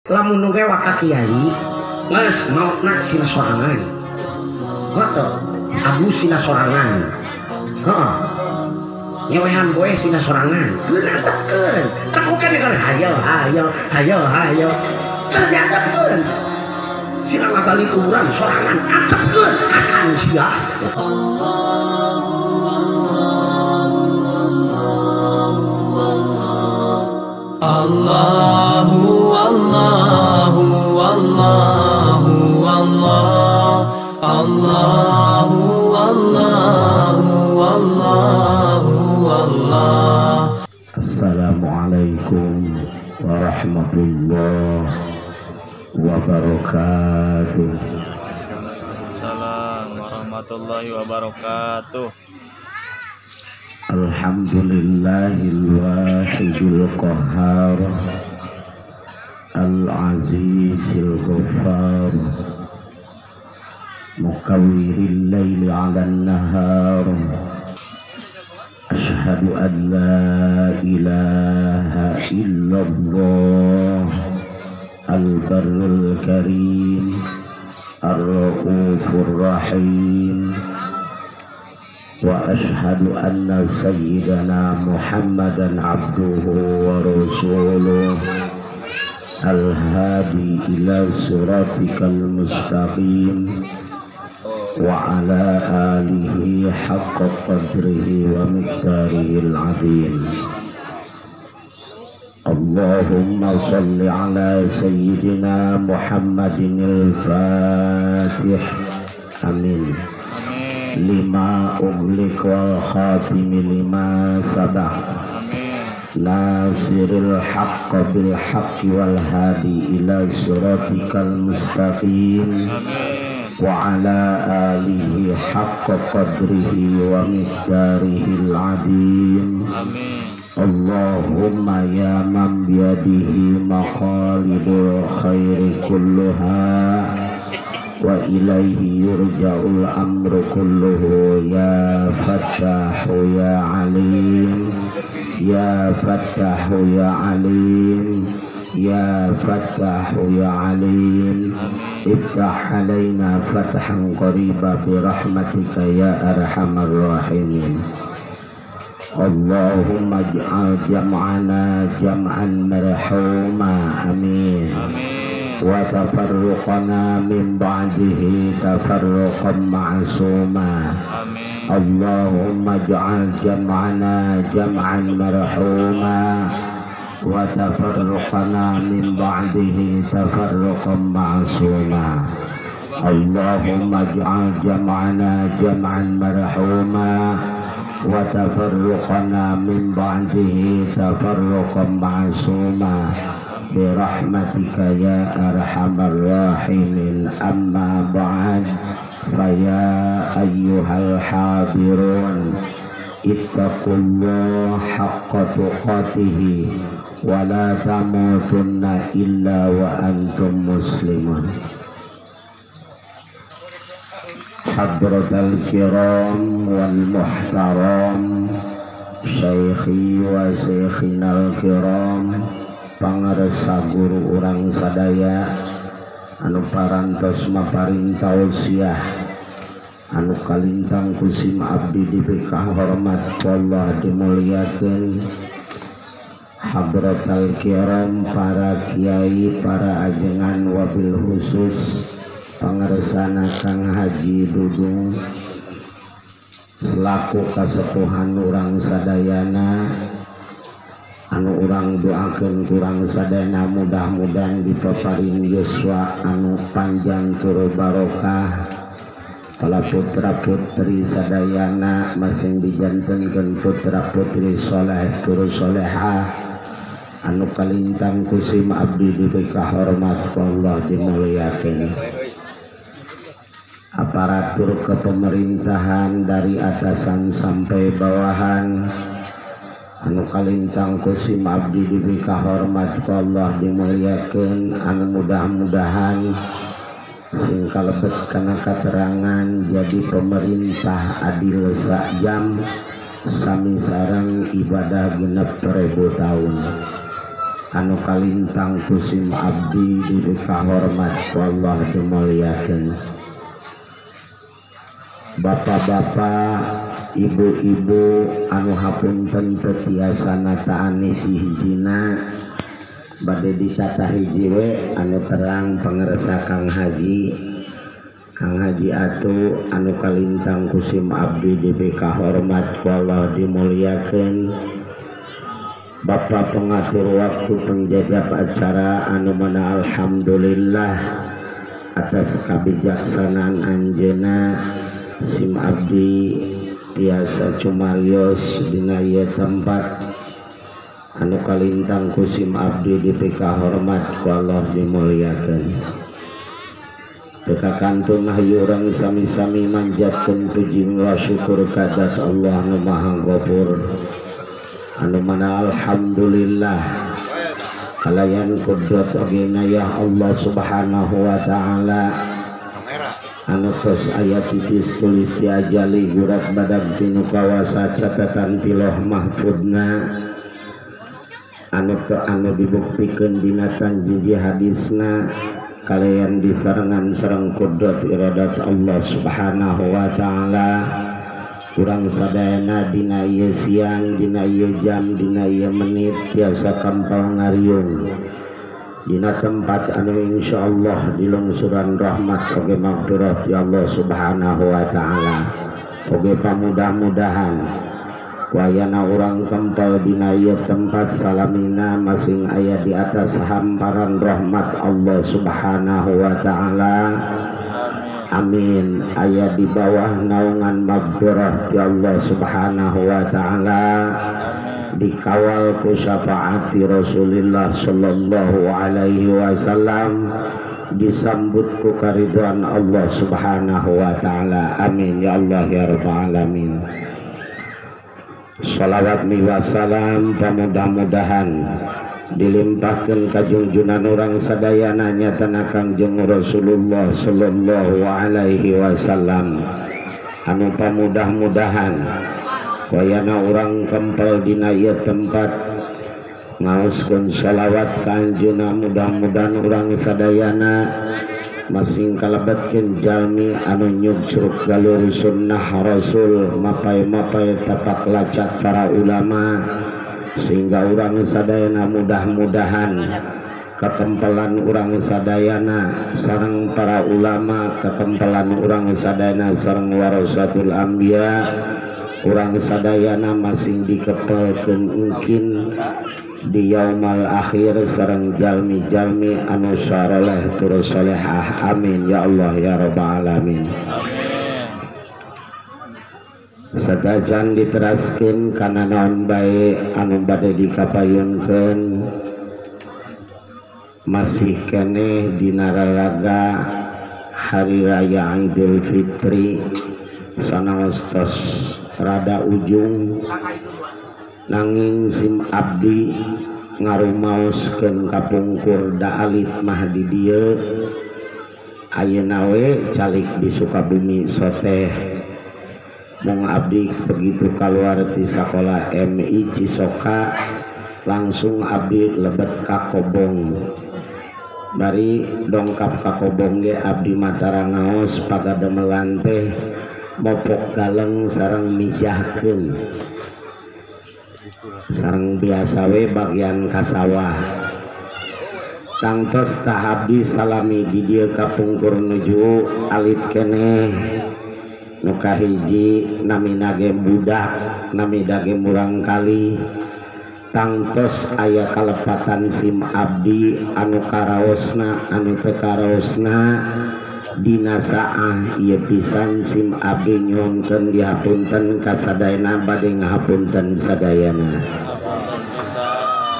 Lamun nu ngewa ka kiai geus maotna sina sorangan. Heuh, abu sina sorangan. Heeh. Ngewehan boeh sina sorangan. Keun antepkeun. Tekukeun kan hayo hayo hayo hayo. Ternyata sila ngagali kuburan sorangan antepkeun akan sia. Allahu Allahu Allahu Allah Allahu Allahu Allahu Allah. Assalamualaikum warahmatullahi wabarakatuh. Waalaikumsalam warahmatullahi wabarakatuh. Alhamdulillahil wahidil qahhar al-azizil ghaffar mukawwiril laili 'alan nahar. Asyhadu an la ilaha illallah al-barrul karim ar-raufur rahim. Wa ashhadu anna sayyidana Muhammadan abduhu wa rasuluh al-hadi ila siratikal mustaqim wa ala alihi haqqa qadrihi wa miqdarihil azim. Allahumma salli ala sayyidina Muhammadinil fatih. Amin. Lima ughliq wal khatimi lima sabaq nasiril haqq bil haqqi wal hadi ila siratikal mustaqim wa ala alihi haqqa qadrihi wa miqdarihil azim. Allahumma ya man biyadihi maqalidul khairi kulluha wa ilaihi yurja'ul amru kulluhu. Ya fattahu ya alim, ya fattahu ya alim, ya fattahu ya alim. Iftah alaina fathan qariba bi rahmatika ya arhamar rahimin. Allahumma ij'al jam'ana jam'an marhuma. Amin. Wa tafarruqana min ba'dihi tafarruqan ma'suma. Allahumma ij'al jam'ana jam'an marhuma wa tafarruqana min ba'dihi tafarruqan ma'suma. Allahumma ij'al jam'ana jam'an marhuma wa tafarruqana min ba'dihi tafarruqan ma'suma birahmatika ya arhamar rahimin. Amma ba'd, fa ya ayyuhal hadirun ittaqullaha haqqa tuqatih wa la tamutunna illa wa antum muslimun. Hadratal kiram wal muhtaram, syaikhi wa syaikhinal kiram, pangarsa guru urang sadaya anu parantos maparing tausiah anu kalintang kusim abdi dipikah hormat Allah dimuliakeun. Hadratal kiram, para kiai, para ajengan, wabil khusus pangarsana Kang Haji Dudung selaku kasepuhan urang sadayana anu urang doakeun kurang sadayana mudah-mudahan dipaparin yuswa anu panjang tur barokah. Kala putra putri sadayana masing dijantenkeun putra putri soleh tur solehah anu kalintang kusim abdi dipika hormat Allah dimuliakeun. Aparatur kepemerintahan dari atasan sampai bawahan anu kalintang kusim abdi dipika hormat Allah dimuliakeun, anu mudah-mudahan sing kalebet kana katerangan jadi pemerintah adil sak jam sami sareng ibadah genep ribu tahun. Anu kalintang ku sim abdi dipikahormat ku Allah dimuliakeun. Bapak-bapak, ibu-ibu anu hapunten teu tiasa nataan hiji-hijina bade ditata hiji we anu terang pangersa Kang Haji. Kang Haji Atu anu kalintang ku sim abdi dipikahormat ku Allah dimuliakeun. Bapak pengatur waktu penjaga acara anu mana alhamdulillah atas kebijaksanaan anjeunna sim abdi tiasa cumarios dina ieu tempat anu kalintang ku sim abdi dipikahormat ku Allah dimuliakeun. Teu kakantun hayu urang sami-sami manjatkeun puji wa syukur ka zat Allah nu Maha Ghafur anu mana alhamdulillah kalayan kudrat ogena ya Allah subhanahu wa ta'ala anu tos aya titis tulis di ajali gurat badag tinu kawasa catatan tiloh mahfudna anu anu dibuktikeun dina tanjiji hadisna kalayan disarengan sareng kudrat iradat Allah subhanahu wa ta'ala. Urang sadayana dina ieu siang, dina ieu jam, dina ieu menit tiasa kampal ngariung dina tempat anu insyaallah dilungsuran rahmat oge magfirah ya Allah subhanahu wa ta'ala. Oge pamudah-mudahan wayana urang kempal dina ieu tempat salamina masing aya di atas hamparan rahmat Allah subhanahu wa ta'ala. Amin. Aya di bawah naungan magfirah ya Allah subhanahu wa ta'ala, dikawal ku syafaati Rasulillah sallallahu alaihi wasallam, disambut ku karidwan Allah subhanahu wa ta'ala. Amin ya Allah ya rabbal alamin. Shalawat wa salam pamudah-mudahan dilimpahkeun ka junjunan urang sadayana nyatana Kangjeng Rasulullah sallallahu alaihi wasallam anu pamudah-mudahan wayana urang kempel dina ieu tempat ngaoskeun shalawat ka anjeunna, mudah-mudahan urang sadayana masing kalebetkeun jalmi anu nyugcruk galur sunnah Rasul mapay-mapay tapak lacak para ulama, sehingga urang sadayana mudah-mudahan ketempelan urang sadayana sareng para ulama, ketempelan urang sadayana sareng warasatul anbiya, urang sadayana masing dikepelkeun mungkin di yaumal akhir sareng jalmi-jalmi anu saroleh tur solehah. Amin ya Allah ya rabbal alamin. Sadajan diteraskeun kana naon bae anu bade dikapayunkeun masih keneh dina raraga hari raya Idul Fitri sanaos tos rada ujung, nanging sim abdi ngarumaoskeun kapungkur da alit mah di dieu ayeuna we calik di Sukabumi soteh. Mung abdi begitu keluar ti sakola MI Cisoka langsung abdi lebet ka Kobong. Bari dongkap ka Kobong ge abdi matara ngaos pagademelan teh mopok galeng sareng mijahkeun sareng biasa we bagian ka sawah. Tangtos tah abdi salami di dieu kapungkur nuju alit keneh. Nu kahiji namina ge budak, namina ge murang kali. Tangtos aya kalepatan sim abdi anu karaosna anu teu karaosna dina saah ieu pisan sim abdi nyuhunkeun dihapunten ka sadayana bade ngahapunten sadayana.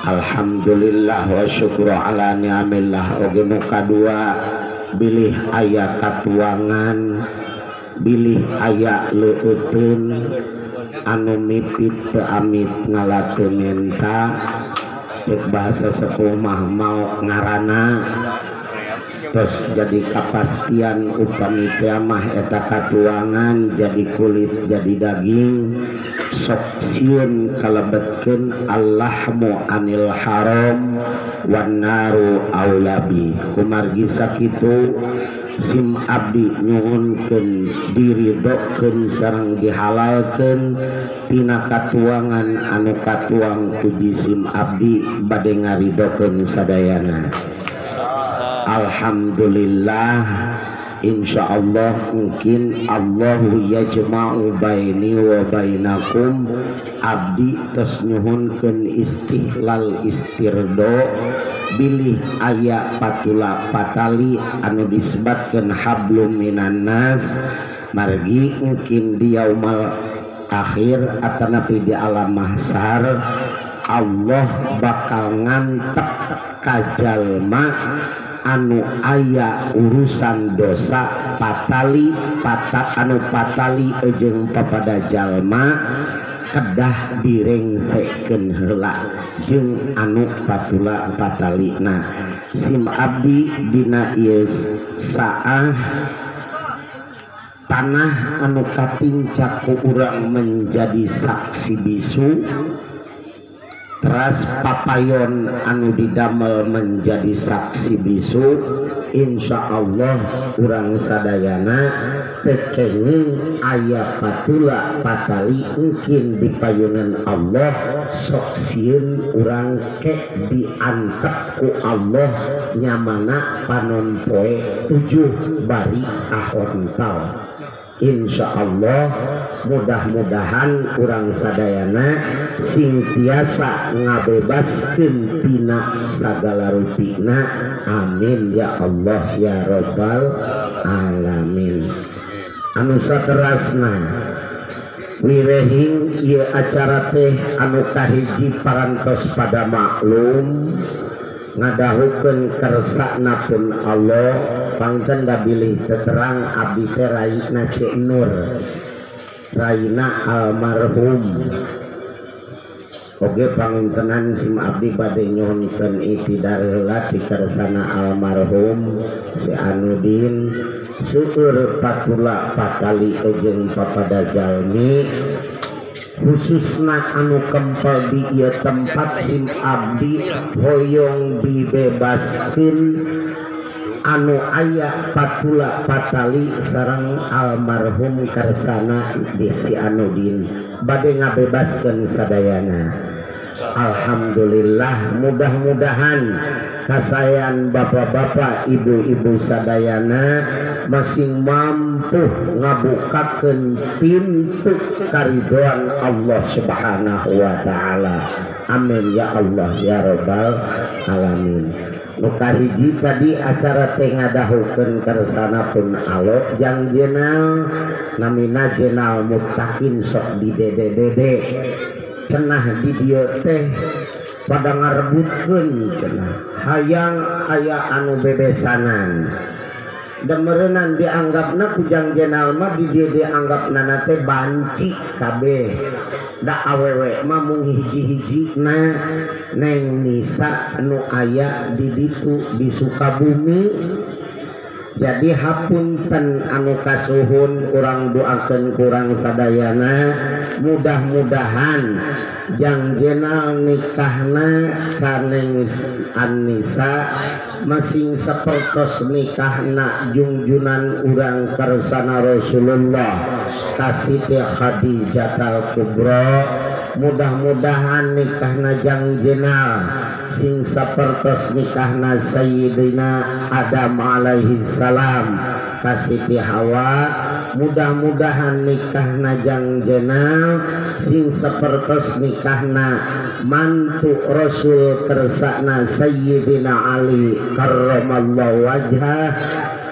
Alhamdulillah wa syukru ala ni'amillah. Oge nu kadua bilih aya katuangan, bilih aya leueuteun anu mipit teu amit ngalateu menta, cek bahasa sepuh mah maok ngarana. Terus jadi kapastian upami kiamah eta katuangan jadi kulit jadi daging sok sieun kalebetkeun allahmu anil haram wan naru aulabi kumargi sakitu sim abdi nyuhunkeun diridokeun sareng dihalalkeun tina katuangan anu katuang ku jisim abdi bade ngaridokeun sadayana. Alhamdulillah, insyaallah mungkin Allahu yajma'u baini wa bainakum abdi tos nyuhunkeun istihlal istirdo bilih aya patula patali anu disebatkeun hablum minan nas margi mungkin di yaumal akhir atanapi di alam mahsyar Allah bakal ngantep ka jalma anu aya urusan dosa patali pata anu patali jeung papada jalma kedah direngsekeun heula jeung anu patula patalina sim abdi dina ieu saah tanah anu katincak ku urang menjadi saksi bisu teras papayon anu didamel menjadi saksi bisu insyaallah urang sadayana teu kenging aya patula patali mungkin di payunan Allah sok sieun urang ke diantep ku Allah nyamana panon poe 7 bari ahontal. Insyaallah mudah-mudahan urang sadayana sing tiasa ngabebaskeun tina sagala rupina amin ya Allah ya rabbal alamin. Anu saterasna wirehing ieu acara teh anu kahiji parantos pada maklum ngadahukeun kersakna pun Allah pangten da bilih teterang abdi teh raina Cek Nur raina almarhum oge pangintenan sim abdi bade nyuhunkeun itidar heula ti kersana almarhum si Anudin syukur patula patali jeung papada jalmi khususna anu kempel di ieu tempat sim abdi hoyong dibebaskeun anu aya patula patali sareng almarhum kersana Desi Anudin bade ngabebaskeun sadayana. Alhamdulillah mudah-mudahan kasayan bapak-bapak ibu-ibu sadayana masing mampu ngabukakeun pintu karidhoan Allah Subhanahu wa taala. Amin ya Allah ya rabbal alamin. Nu kahiji tadi acara teh ngadahukeun kersana pun alo jang jenal namina jenal muttaqin sok di dede-dede cenah di dieu teh pada ngarebutkeun cenah hayang aya anu bebesanan demerenan dianggapna ku jang jenal mah di dieu dianggapna teh banci kabeh da awewe mah mung hiji-hijina Neng Nisa nu aya di ditu di Sukabumi. Jadi hapunten anu kasuhun urang doakeun kurang sadayana mudah-mudahan jang jenal nikahna ka Neng Anisa masing sapertos nikahna jungjunan urang karsana Rasulullah ka Siti Khadijatul Kubra mudah-mudahan nikahna jang jenal sing sapertos nikahna Sayyidina Adam alaihi salam ka Siti Hawa mudah-mudahan nikahna jang jenal sing sapertos nikahna mantu Rasul kersana Sayyidina Ali karramallahu wajhah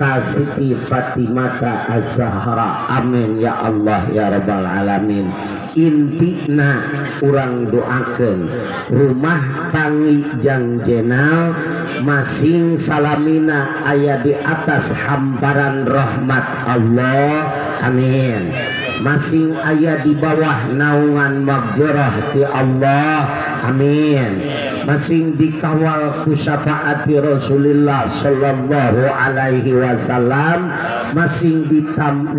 ka Siti Fatimata Az-Zahra. Amin ya Allah ya rabbal alamin. Intina urang doakeun rumah tangi jang jenal masing salamina aya di atas hamparan rahmat Allah. Amin. Masing aya di bawah naungan maghfirah ti Allah. Amin. Masing dikawal ku syafaati Rasulillah sallallahu alaihi wasallam, masing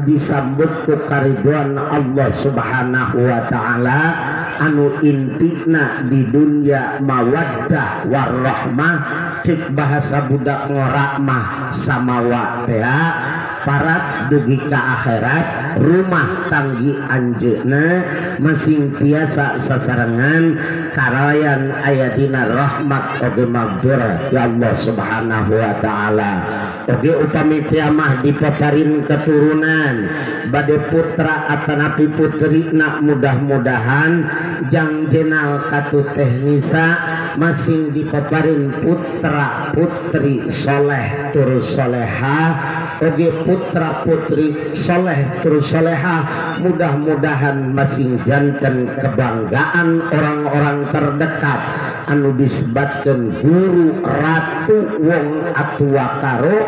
disambut ku karidwan Allah subhanahu wa ta'ala anu intina di dunia mawaddah warahmah, cek bahasa budak ngorak mah samawa teh parat dugi ka akhirat rumah tanggi anjeunna masing tiasa sasarengan karayan aya dina rahmat oge magfirah ya Allah subhanahu wa ta'ala. Oge upami teh mah dipaparin keturunan bade putra atanapi putrina mudah-mudahan jang jenal katu teh nisa masing dipaparin putra putri soleh turus soleha oge putra putri soleh terus soleha mudah-mudahan masing janten kebanggaan orang-orang terdekat anu disebatkan guru ratu wong atua karo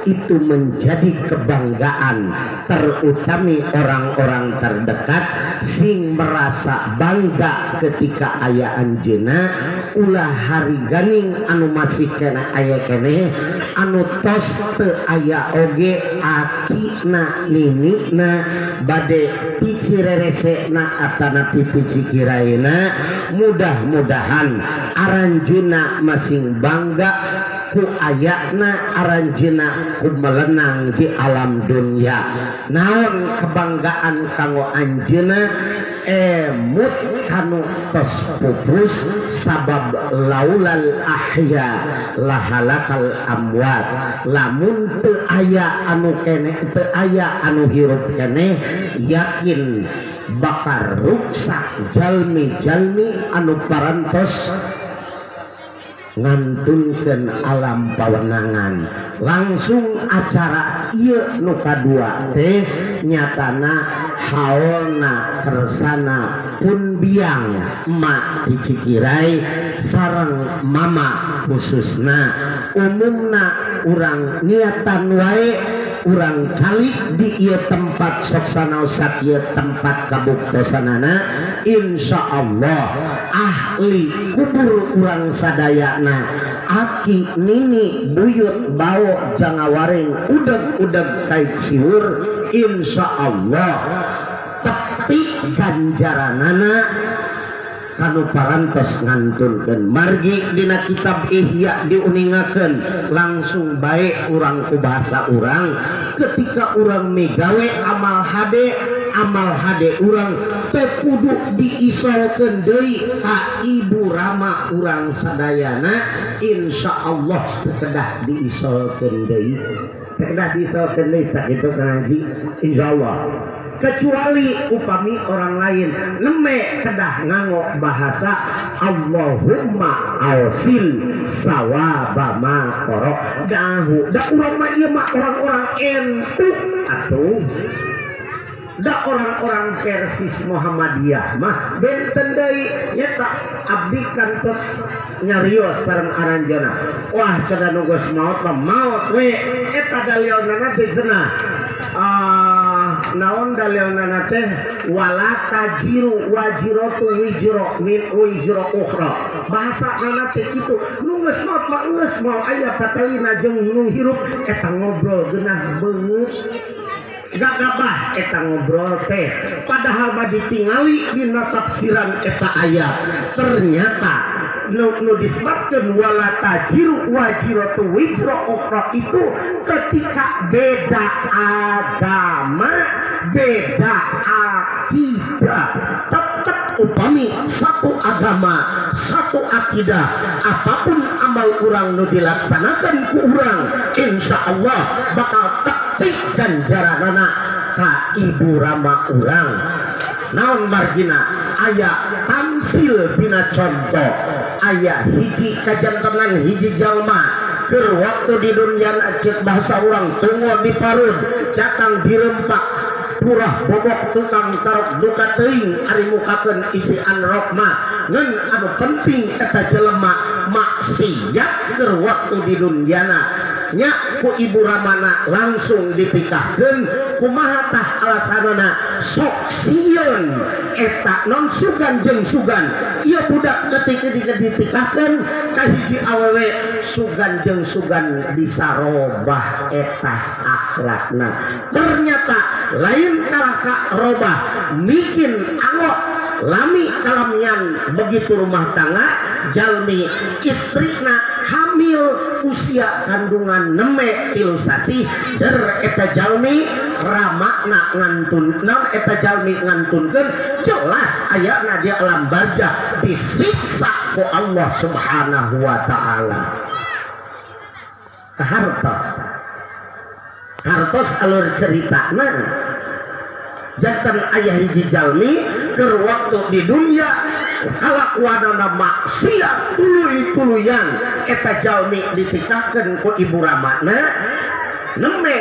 itu menjadi kebanggaan terutami orang-orang terdekat sing merasa bangga ketika aya anjeunna ulah hari ganing anu masih kena aya keneh anu tos teu aya oge akina ninina bade picireresena atanapi picikiraina mudah-mudahan aranjeunna masing bangga ku ayana aranjeunna ku melenang di alam dunia. Naon kebanggaan kanggo anjeunna emut kanu tos pupus sabab laulal ahya lahalakal amwat, lamun teu aya anu keneh teu aya anu hirup keneh yakin bakal ruksak jalmi-jalmi anu parantos ngantunkeun alam pawenangan. Langsung acara ieu nu kadua teh nyatana haolna kersana pun biang emak di Cikirai sareng mama khususna umumna urang niatan wae urang calik di ieu tempat sok sanaos sakieu tempat kabuktosanana insyaallah ahli kubur urang sadayana aki nini buyut bawo jangawaring udeg-udeg kait siwur insyaallah tepi ganjaranana kanu parantos ngantunkeun. Margi dina kitab Ihya diuningakeun langsung bae urang ku bahasa urang ketika urang migawe amal hade urang teu kudu diisolkeun deui ka ibu rama urang sadayana insyaallah teu kedah diisolkeun deui, teu kedah diisolkeun deui tak kitu Kang Haji insyaallah. Kecuali upami orang lain neme kedah nganggo bahasa Allahumma ausil sawaba ma qara dahu da urang mah ieu mah orang-orang NU atuh da orang-orang Persis Muhammadiyah mah benten deui nyata abdi kantos nyarios sareng aranjeunna wah cenah nu geus maot mah maot we eta dalilna teh cenah naon dalilna teh wala tajiru wajiratu wijro min wijro ukhra bahasa nana teh kitu nu geus maot mah geus moal aya patalina jeung nu hirup eta ngobrol geunah beungeut gagabah eta ngobrol teh padahal mah ditingali dina tafsiran eta ayat ternyata nu disebutkeun wala tajiru wajiratu wijro ukhra itu ketika beda agama beda akidah tetap upami satu agama satu akidah apapun amal urang nu dilaksanakan ku urang insyaallah bakal tepi ganjaranana ka ibu rama urang. Naon margina aya tamsil dina contoh aya hiji kajantenan hiji jalma keur waktu di dunia cek bahasa urang tungo di parud cakang dirempak purah bobok tukang tarok duka teuing ari mukakeun isian rok mah ngan anu penting eta jelema maksiat keur waktu di dunyana nya ku ibu ramana langsung ditikahkeun kumaha tah alasanana sok sieun eta non sugan jeung sugan ieu budak ketika ditikahkeun ka hiji awewe sugan jeung sugan bisa robah eta akhlakna. Ternyata lain kalaka robah mikin angot lami kalamian begitu rumah tangga jalmi istrina hamil usia kandungan neme 3 sasih der eta jalmi ramakna ngantun non eta jalmi ngantunkeun jelas ayana di alam barzah disiksa ku Allah Subhanahu wa taala. Kahartos hartos alur ceritana jantan ayah hiji jalmi keur waktu di dunia kalakuanana maksiat tuluy-tuluyan eta jalmi ditikahkeun ku ibu ramana neme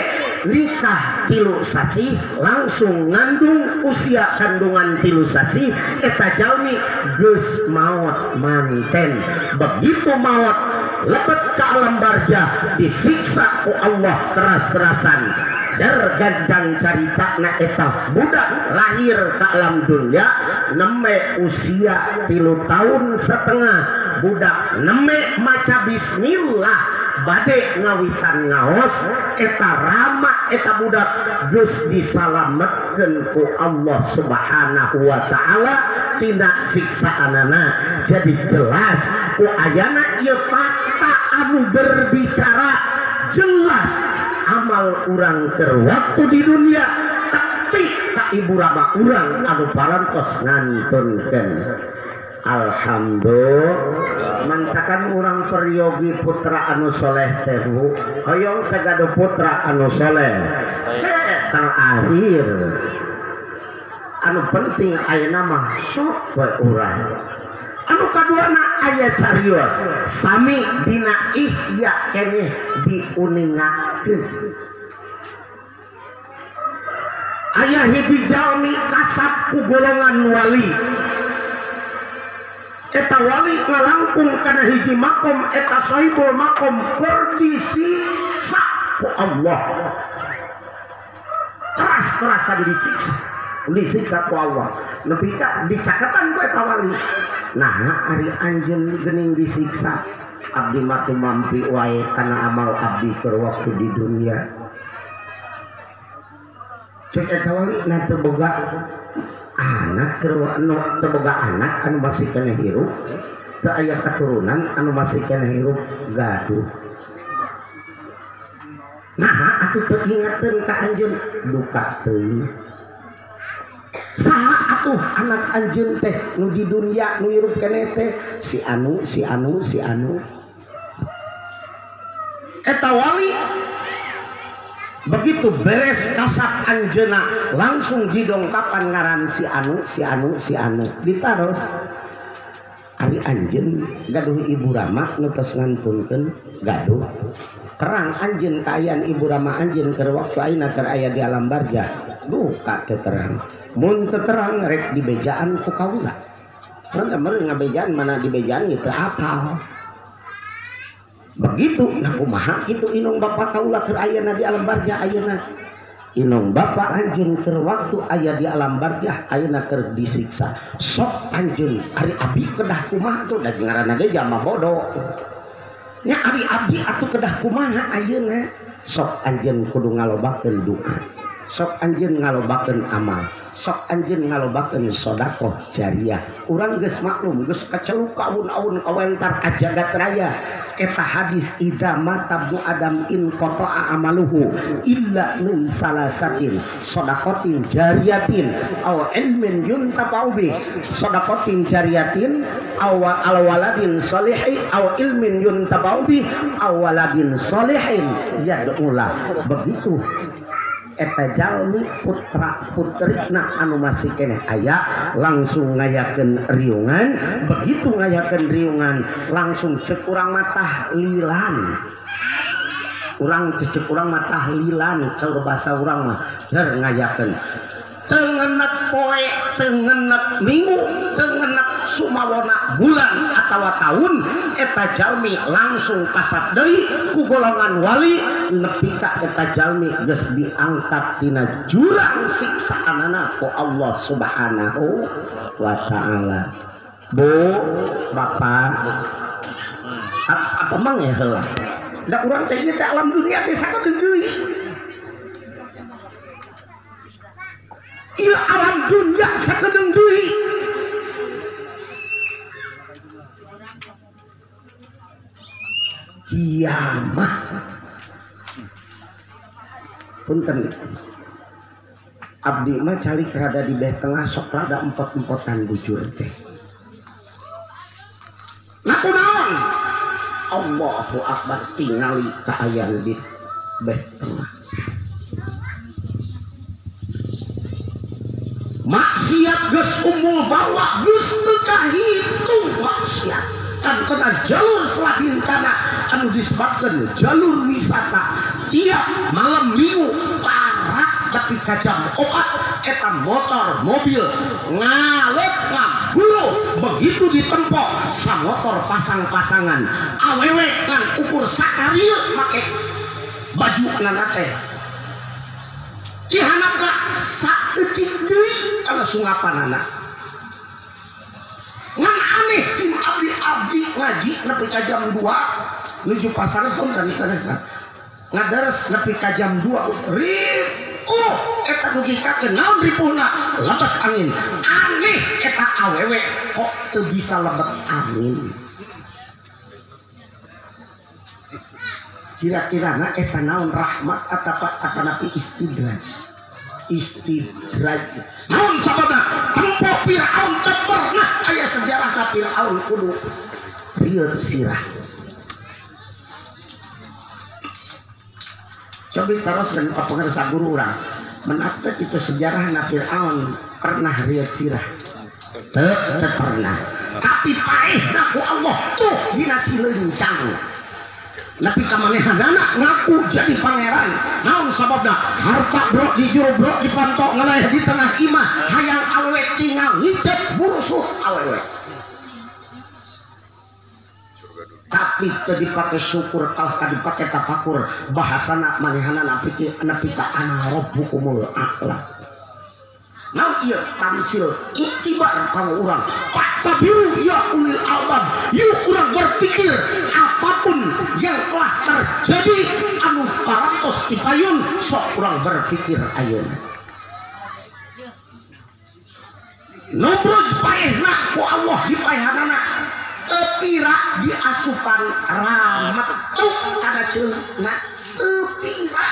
nikah 3 sasih langsung ngandung usia kandungan 3 sasih eta jalmi geus maot manten. Begitu maot lebet ke alam barzah disiksa ku Allah keras-kerasan. Der ganjang carita na eta budak lahir ke alam dunia neme usia 3,5 tahun budak neme maca bismillah bade ngawitan ngaos eta rama eta budak geus disalametkeun ku Allah Subhanahu wa taala tina siksaanana. Jadi jelas ku ayana ieu fakta anu berbicara jelas amal urang keur waktu di dunia tapi ka ibu rama urang anu parantos ngantunkeun. Alhamdulillah mantakan urang peryogi putra anu soleh teh bu hoyong teh gaduh putra anu soleh terakhir anu penting ayeuna mah sok we urang. Anu kaduana aya carios sami dina ihya keneh diuningakeun. Aya hiji jalmi kasab ku golongan wali eta wali ngalangkung kana hiji makom eta sahibul makom keur disiksa ku Allah keras-kerasan disiksa disiksa ku Allah nepi ka dicaketan ku eta wali. Nah ari anjeun geuning disiksa abdi mah teu mampi wae kana amal abdi keur waktu di dunia. Cek eta wali na teu boga anak keur anu teu boga anak anu masih keneh hirup teu aya keturunan anu masih keneh hirup gaduh. Nah atuh teu ingateun ka anjeun duka teuing. Saha atuh anak anjeun teh nu di dunia nu hirup keneh teh si anu si anu si anu. Eta wali begitu beres kasab anjeuna langsung didongkapan ngaran si anu si anu si anu ditaros. Ari anjeun gaduh ibu rama nu tos ngantunkeun gaduh terang anjeun kaayaan ibu rama anjeun keur waktu ayeuna keur aya di alam barzah duka teu terang mun teu terang rek dibejaan ku kaula urang teh meureun ngabejaan mana dibejaan gitu apal. Begitu nah kumaha kitu inung bapa kaula keur ayana di alam barzah ayeuna inung bapa anjeun keur waktu aya di alam barzah ayeuna keur disiksa sok anjeun ari abdi kedah kumaha tuh da ngaranna ge jalma bodoh nya ari abdi atuh kedah kumaha ayeuna sok anjeun kudu ngalobakeun duka sok anjeun ngalobakeun amal sok anjeun ngalobakeun sedekah jariah. Urang geus maklum geus kaceluk aun-aun kawentar ajagat raya eta hadis idza mata ibnu adam in qata'a amaluhu illa min salasatin sedekatin jariyatin aw ilmin yuntafa'u bih sedekatin jariyatin aw waladin solihin aw ilmin yuntafa'u bih aw waladin solihin yad'ula. Begitu eta jalmi putra putrina anu masih keneh aya langsung ngayakeun riungan. Begitu ngayakeun riungan langsung cek urang mah tahlilan urang cek urang mah tahlilan saur basa urang mah der ngayakeun teu ngenek poe teu ngenek minggu teu ngenek sumawona bulan atawa tahun eta jalmi langsung kasap deui ku golongan wali nepi ka eta jalmi geus diangkat tina jurang siksaanana ku Allah Subhanahu wa taala. Bu, bapak, apa mang ya heula? Da urang teh ieu teh alam dunia teh sakedeung deui. Ieu alam dunia sakedeung deui. Kiamah. Punten. Abdi mah calik rada di beh tengah sok rada empot-empotan bujur teh. Ngaku naon? Allahu Akbar tingali kaayaan di beh tengah. Maksiat geus umul bawa geus teu kahitung maksiat. Kan kena jalur Selabintana anu disebutkeun jalur wisata tiap malam minggu parak tapi ka jam 4 eta motor mobil ngalep ngaguru begitu ditempok samotor pasang-pasangan awewe kan ukur sakarieu make baju nana teh dihanapna saeutik deui kana sungapanana. Ngan aneh sim abdi-abdi ngaji nepi ka jam 2 nuju pasar pun kan sanesna ngadares nepi ka jam 2 ripuh eta dugi ka naon ripuhna lebet angin. Aneh eta awewe kok teu bisa lebet angin. Kira-kira na eta naon rahmat atawa atanapi istidraj. Istidraj naon sababna tempo Firaun teu pernah aya sejarah ka Firaun kudu rieut sirah. Cobi terus dan pengersa guru urang menak itu sejarah na Firaun pernah rieut sirah teu pernah, tapi paehna ku Allah tuh dina Cilencang nepi ka manehanana ngaku jadi pangeran. Naon sababna harta brok di jero brok dipantok ngaleh di tengah imah hayang awewe tinggal ngicep burusuh awewe. Tapi teu dipake syukur kalah ka dipake tafakur bahasana manehanana nepi ka ana rabbukumul a'la. Naon ieu tamsil iktibar kanggo urang faktabiru ya ulil albab. Yuk urang berpikir apapun yang telah terjadi anu parantos dipayun sok urang berpikir ayeuna. Nombroj paehna ku Allah dipaehanana teu pira diasupan rametuk kana ceulina teu pira.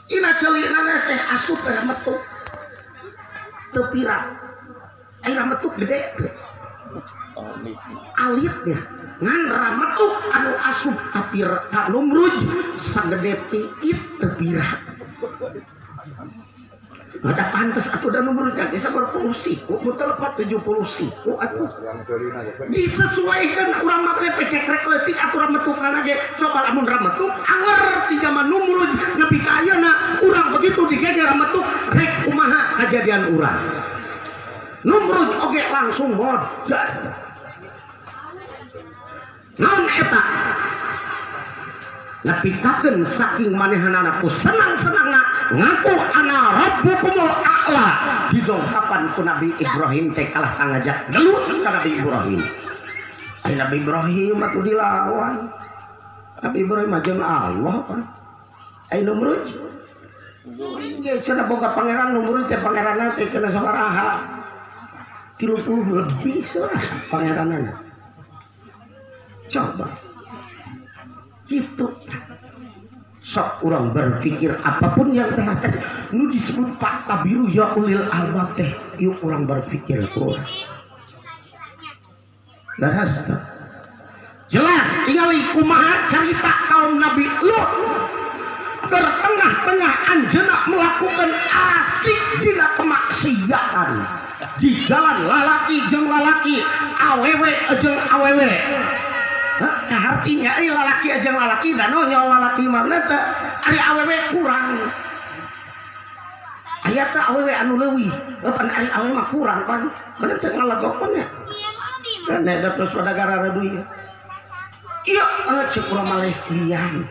Ina ceulina teh asup rametuk teu pira. Ai rametuk gede teh alit ya ngan rametuk anu asup tapir ka Numruj sagede piit teu pira. Ada pantes atuh da Numruj bisa berpuluh siku mun teu lepat 70 siku atuh disesuaikan urang mah teh pecekrek leutik atuh rametukna ge. Coba lamun rametuk anger ti zaman Numruj nepi ka ayeuna urang begitu digeger rametuk rek kumaha kajadian urang. Numruj oge langsung modar. Naon eta? Nepikakeun saking manehanana ku senang-senangna ngaku ana rabbukumul a'la. Didongkapan ku Nabi Ibrahim teh kalah ka ngajak gelut ka Nabi Ibrahim. Ai Nabi Ibrahim atuh dilawan. Nabi Ibrahim mah jeung Allah pan. Ai Numruj ge cenah boga pangeran Numruj teh pangeranna teh cenah sabaraha? 30 lebih sabaraha pangeranana. Coba gitu. Sok urang berpikir apapun yang telah terjadi nu disebut fakta biru ya ulil albab teh yuk urang berpikir kurang. Leres teh. Jelas tingali kumaha cerita kaum Nabi Lut tertengah-tengah anjeunna melakukan asik dina kemaksiatan di jalan lalaki jeung lalaki awewe jeung awewe. Kahartinya euy lalaki jeung lalaki da nonyol lalaki mah teu ari awewe kurang. Aya teh awewe anu leuwih, pan ari awewe mah kurang pan. Mana teu ngalagokon nya. Kan da terus pada gara deui. Ieu cek urang mah lesbian.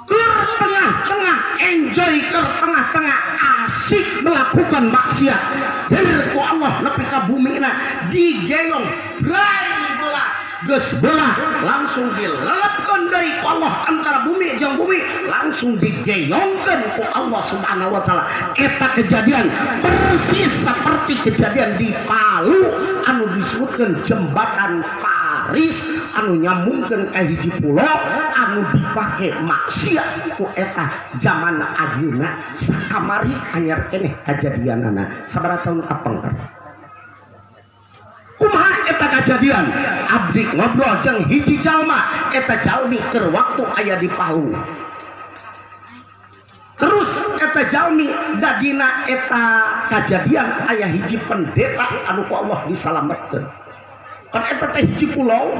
Keur tengah-tengah enjoy, keur tengah-tengah asik melakukan maksiat. Jer ku Allah nepi ka bumina digeyong brai belah geus belah langsung dilelepkeun deui ku Allah antara bumi jeung bumi langsung digeyongkeun ku Allah Subhanahu wa taala. Eta kejadian persis seperti kejadian di Palu anu disebutkeun jembatan Paris anu nyambungkeun ka hiji pulo anu dipake maksiat ku eta zaman ayeuna sakamari anyar keneh kajadianana sabaraha taun kapengker. Kumaha eta kajadian? Abdi ngobrol jeung hiji jalma, eta jalmi keur waktu aya di Palu. Terus eta jalmi dadina eta kajadian aya hiji pendeta anu ku Allah disalametkeun. Kan eta teh hiji pulau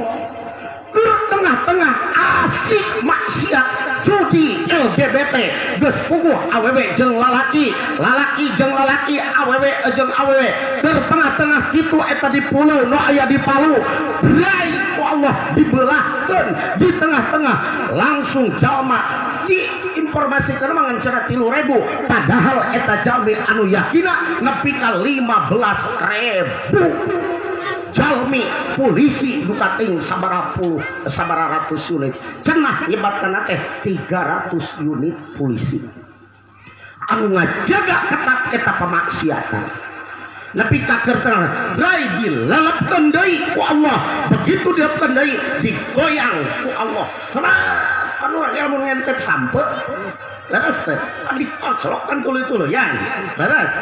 keur tengah-tengah asik maksiat judi LGBT geus puguh awewe jeung lalaki, lalaki jeung lalaki, awewe jeung awewe keur tengah-tengah kitu eta di pulau nu aya di Palu brai ku Allah dibelahkeun di tengah-tengah langsung jalma diinformasikeun mah ngan cenah 3.000 padahal eta jalmi anu yakina nepi ka 15.000 jalmi polisi dukating sabaraha puluh sabaraha ratus unit cenah nyebatkeun teh 300 unit polisi anu ngajaga ketat eta pemaksiatan nepi ka keur tengah rai dilelepkeun deui ku Allah begitu dilelepkeun deui digoyang ku Allah serat anu urang ngentep sampe leres teh dikoclokan tuluy-tuluyan leres.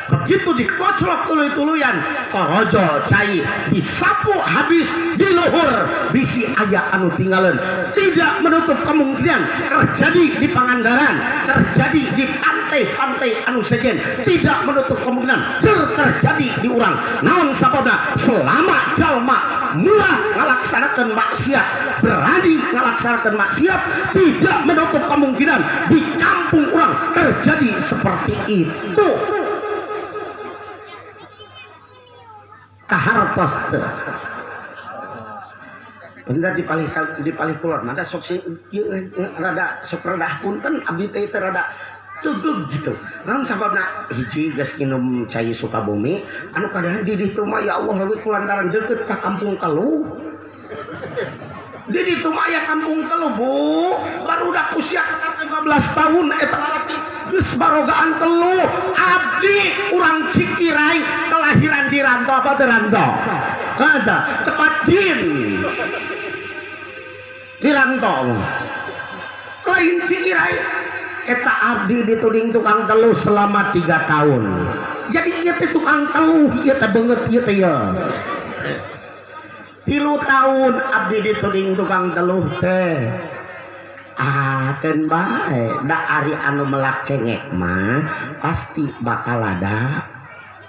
Begitu dikoclok tuluy-tuluyan korojo cai disapu habis di luhur bisi aya anu tinggalan. Tidak menutup kemungkinan terjadi di Pangandaran, terjadi di pantai-pantai anu sejen, tidak menutup kemungkinan terjadi di urang. Naon sababna? Selama jalma murah ngalaksanakeun maksiat, berani ngalaksanakeun maksiat, tidak menutup kemungkinan di kampung urang terjadi seperti itu. Kahartos teh bener di palih kulon mada sok sing rada sok rada punten abdi teh rada tugug gitu. Naon sababna? Hiji geus nginum cai Sukabumi anu kadahan di ditu mah ya Allah leuwih kulantaran deukeut ka kampung Keluh. Di ditu mah aya kampung Keluh Bu, barudak usia 15 tahun eta lalaki geus barogaan teluh. Abdi urang Cikirai kelahiran di Rantau apa di Rantau? Ada tepat jin di Rantau. Lain Cikirai eta abdi dituding tukang teluh selama 3 tahun. Jadi ieu teh tukang teluh, ieu teh beungeut ieu teh ya. 3 tahun abdi dituding tukang teluh teh. Ah, keun bae da ari anu melak cengek mah pasti bakal ada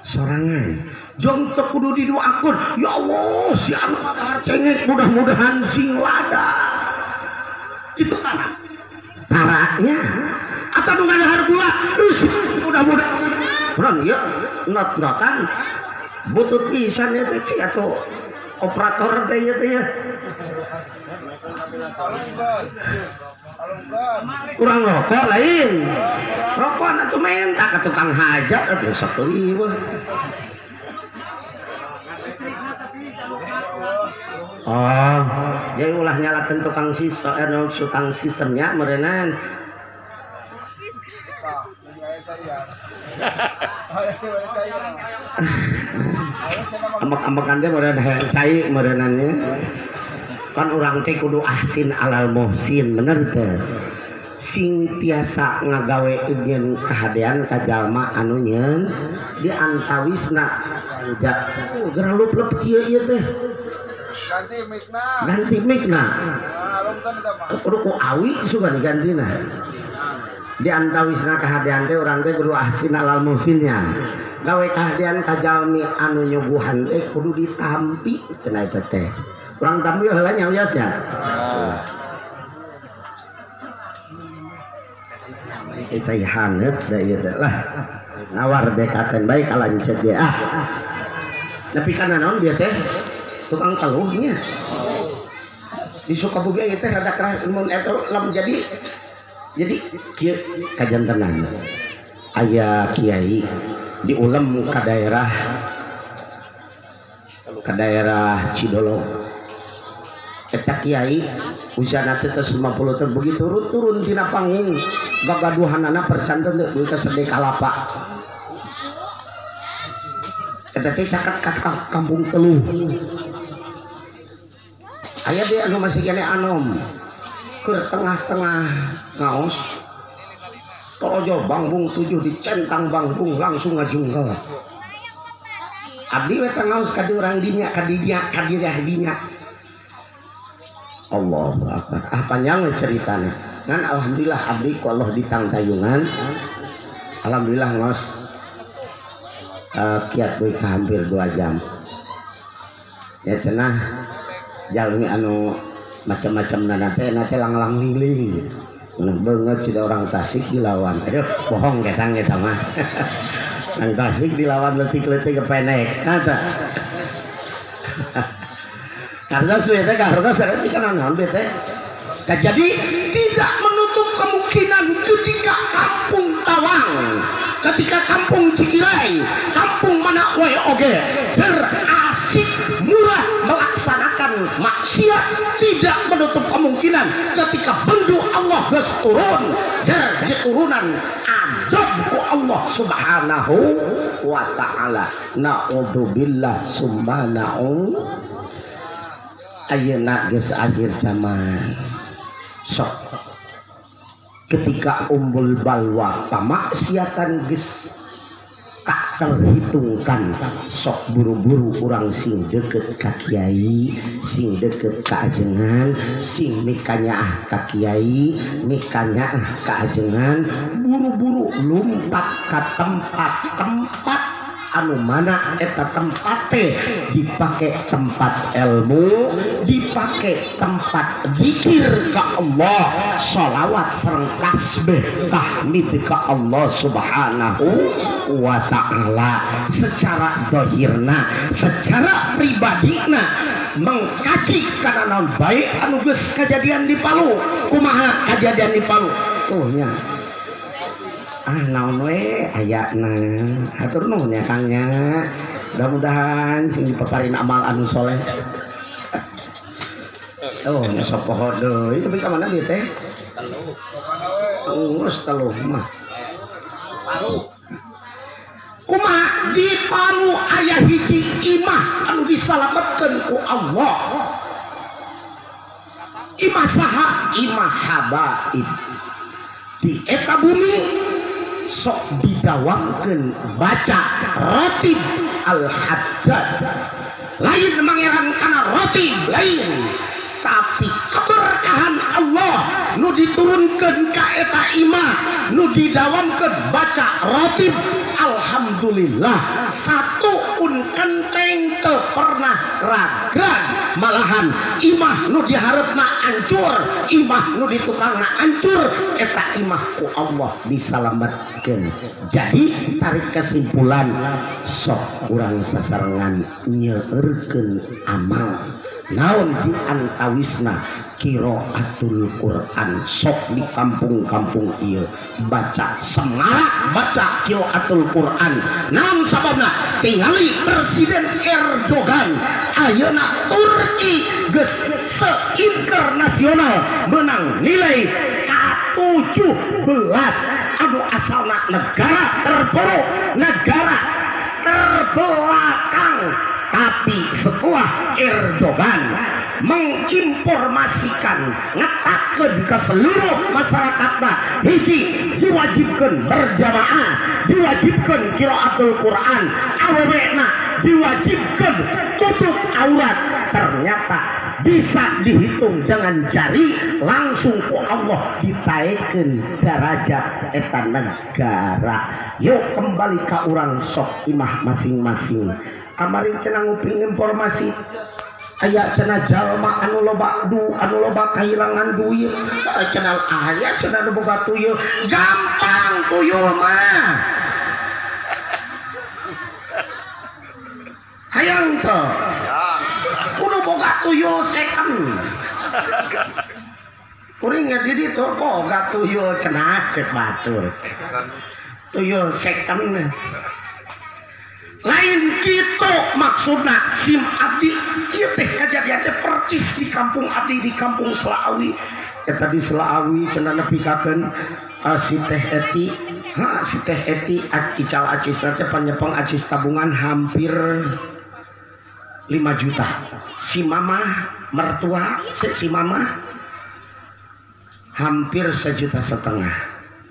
sorangan. Jong teu kudu didoakeun, ya Allah si anu ngadahar cengek mudah-mudahan sing lada. Kitu kan taranya atau nu ngadahar gula, mudah-mudahan urang ieu not-notan butut pisan ieu teh cik atuh operator teh ieu teh ya. Kurang rokok lain rokok atuh menta ka tukang hajat atuh sakali weh. Oh, jadi ulah nyalakeun tukang sistem, tukang sistemnya meureunan. Ambek-ambekan teh meureun hayang cai meureunannya. Kan urang teh kudu ahsin alal muhsin, bener teh. Sing tiasa ngagawe nyeun kahadean ka jalma anu nyeun di antawisna da geura lup-lup kieu ieu teh. Ganti mikna. Ganti mikna. Kudu ku awi sugan digantina. Di antawisna kahadean teh urang teh kudu ahsin alal muhsinnya. Gawe kahadean ka jalmi anu nyuguhan teh kudu ditampi cenah eta teh. Urang tampi heula nya wios ya. Cai haneut da ieu teh lah. Ngawar bekakeun bae ka lanceuk ge ah. Nepi kana naon bieu teh? Tukang teluhnya. Di Sukabumi ieu teh rada keras mun eta lam jadi kieu kajantenan. Aya kiai diulem ka daerah Cidolog. Eta kiai usiana teh 50 tahun begitu turun tina panggung gagaduhanana percanten teu ka sede kalapa. Eta teh caket ka kampung Teluh. Aya deui anu masih keneh anom keur tengah-tengah ngaos torojo bangbung 7 dicentang bangbung langsung ngajungkel. Abdi we teh ngaos ka urang dinya ka dinya ka dinya. Allahu Akbar. Ah panjang we ceritana. Ngan alhamdulillah abdi ku Allah ditangtayungan. Alhamdulillah ngaos kiat deui ka hampir 2 jam. Ya cenah jalmi anu macam-macam nana teh langlang lingling. Nah, banget sudah orang Tasik dilawan. Aduh, bohong ketang eta mah. Orang Tasik dilawan letik-letik kepenek. Kata. Karena sudah karena saya kan naon teh. Nah, jadi tidak menutup kemungkinan ketika kampung Tawang, ketika kampung Cikirai, kampung mana wae oge berasik murah melaksanakan maksiat, tidak menutup kemungkinan ketika bendu Allah geus turun der diturunan azab ku Allah Subhanahu wa taala. Naudzubillah summa na'u. Ayeuna geus akhir zaman. Sok ketika umbul balwa pamaksiatan geus tak terhitungkan, sok buru-buru urang sing deket ka kiai, sing deket ka ajengan, sing mikanyaah ka kiai, mikanyaah ka ajengan, buru-buru lumpat ka tempat-tempat anu mana eta tempat teh dipake tempat ilmu, dipake tempat zikir ka Allah, sholawat sareng tasbih tahmid ka Allah Subhanahu wa taala. Secara zahirna, secara pribadina mengkaji kana naon bae anu geus kajadian di Palu. Kumaha kajadian di Palu? Tuh nya. Ah naon we ayana hatur nuhun ya Kang nya, mudah-mudahan sing dipaparin amal anu soleh. Oh nya sok poho deui tapi ka mana bieu teh? Teluh. Geus teluh mah. Palu. Kumaha di Palu aya hiji imah anu disalametkeun ku Allah. Imah saha? Imah habaib. Di eta bumi sok didawangkeun baca rotib al-haddad. Lain mangeran kana rotib lain, tapi keberkahan Allah nu diturunkeun ka eta imah nu didawamkeun baca rotib. Alhamdulillah satu pun kenteng teu pernah ragrag, malahan imah nu diharepna hancur, imah nu ditukangna hancur, eta imah ku Allah disalametkeun. Jadi tarik kesimpulan, sok urang sasarengan nyeurkeun amal. Naon di antawisna qiraatul Quran. Sok di kampung-kampung ieu baca semarak baca qiraatul Quran. Naon sababna? Tingali Presiden Erdogan ayeuna Turki geus se-internasional menang nilai K17 anu asalna negara terpuruk, negara terbelakang. Tapi setelah Erdogan menginformasikan ngetakeun ke seluruh masyarakatna, hiji diwajibkan berjamaah, diwajibkan qiraatul Quran, awewena diwajibkan tutup aurat, ternyata bisa dihitung dengan jari, langsung ku Allah ditaikeun derajat eta negara. Yuk kembali ka urang sok imah masing-masing. Kamari cenah nguping informasi Aya cenah jalma anu loba du anu loba kahilangan duit cenah aya cenah nu boga tuyul gampang tuyul mah hayang teu kudu boga tuyul second kuring nya di ditu boga tuyul cenah cek batur tuyul second lain gitu maksudna sim abdi ieu teh kajadian teh percis di kampung abdi di kampung Selaawi eta di Selaawi cenah nepikakeun si teh eti ha si teh eti ical acis teh panyepeng acis tabungan hampir 5 juta si mama mertua si mama hampir 1,5 juta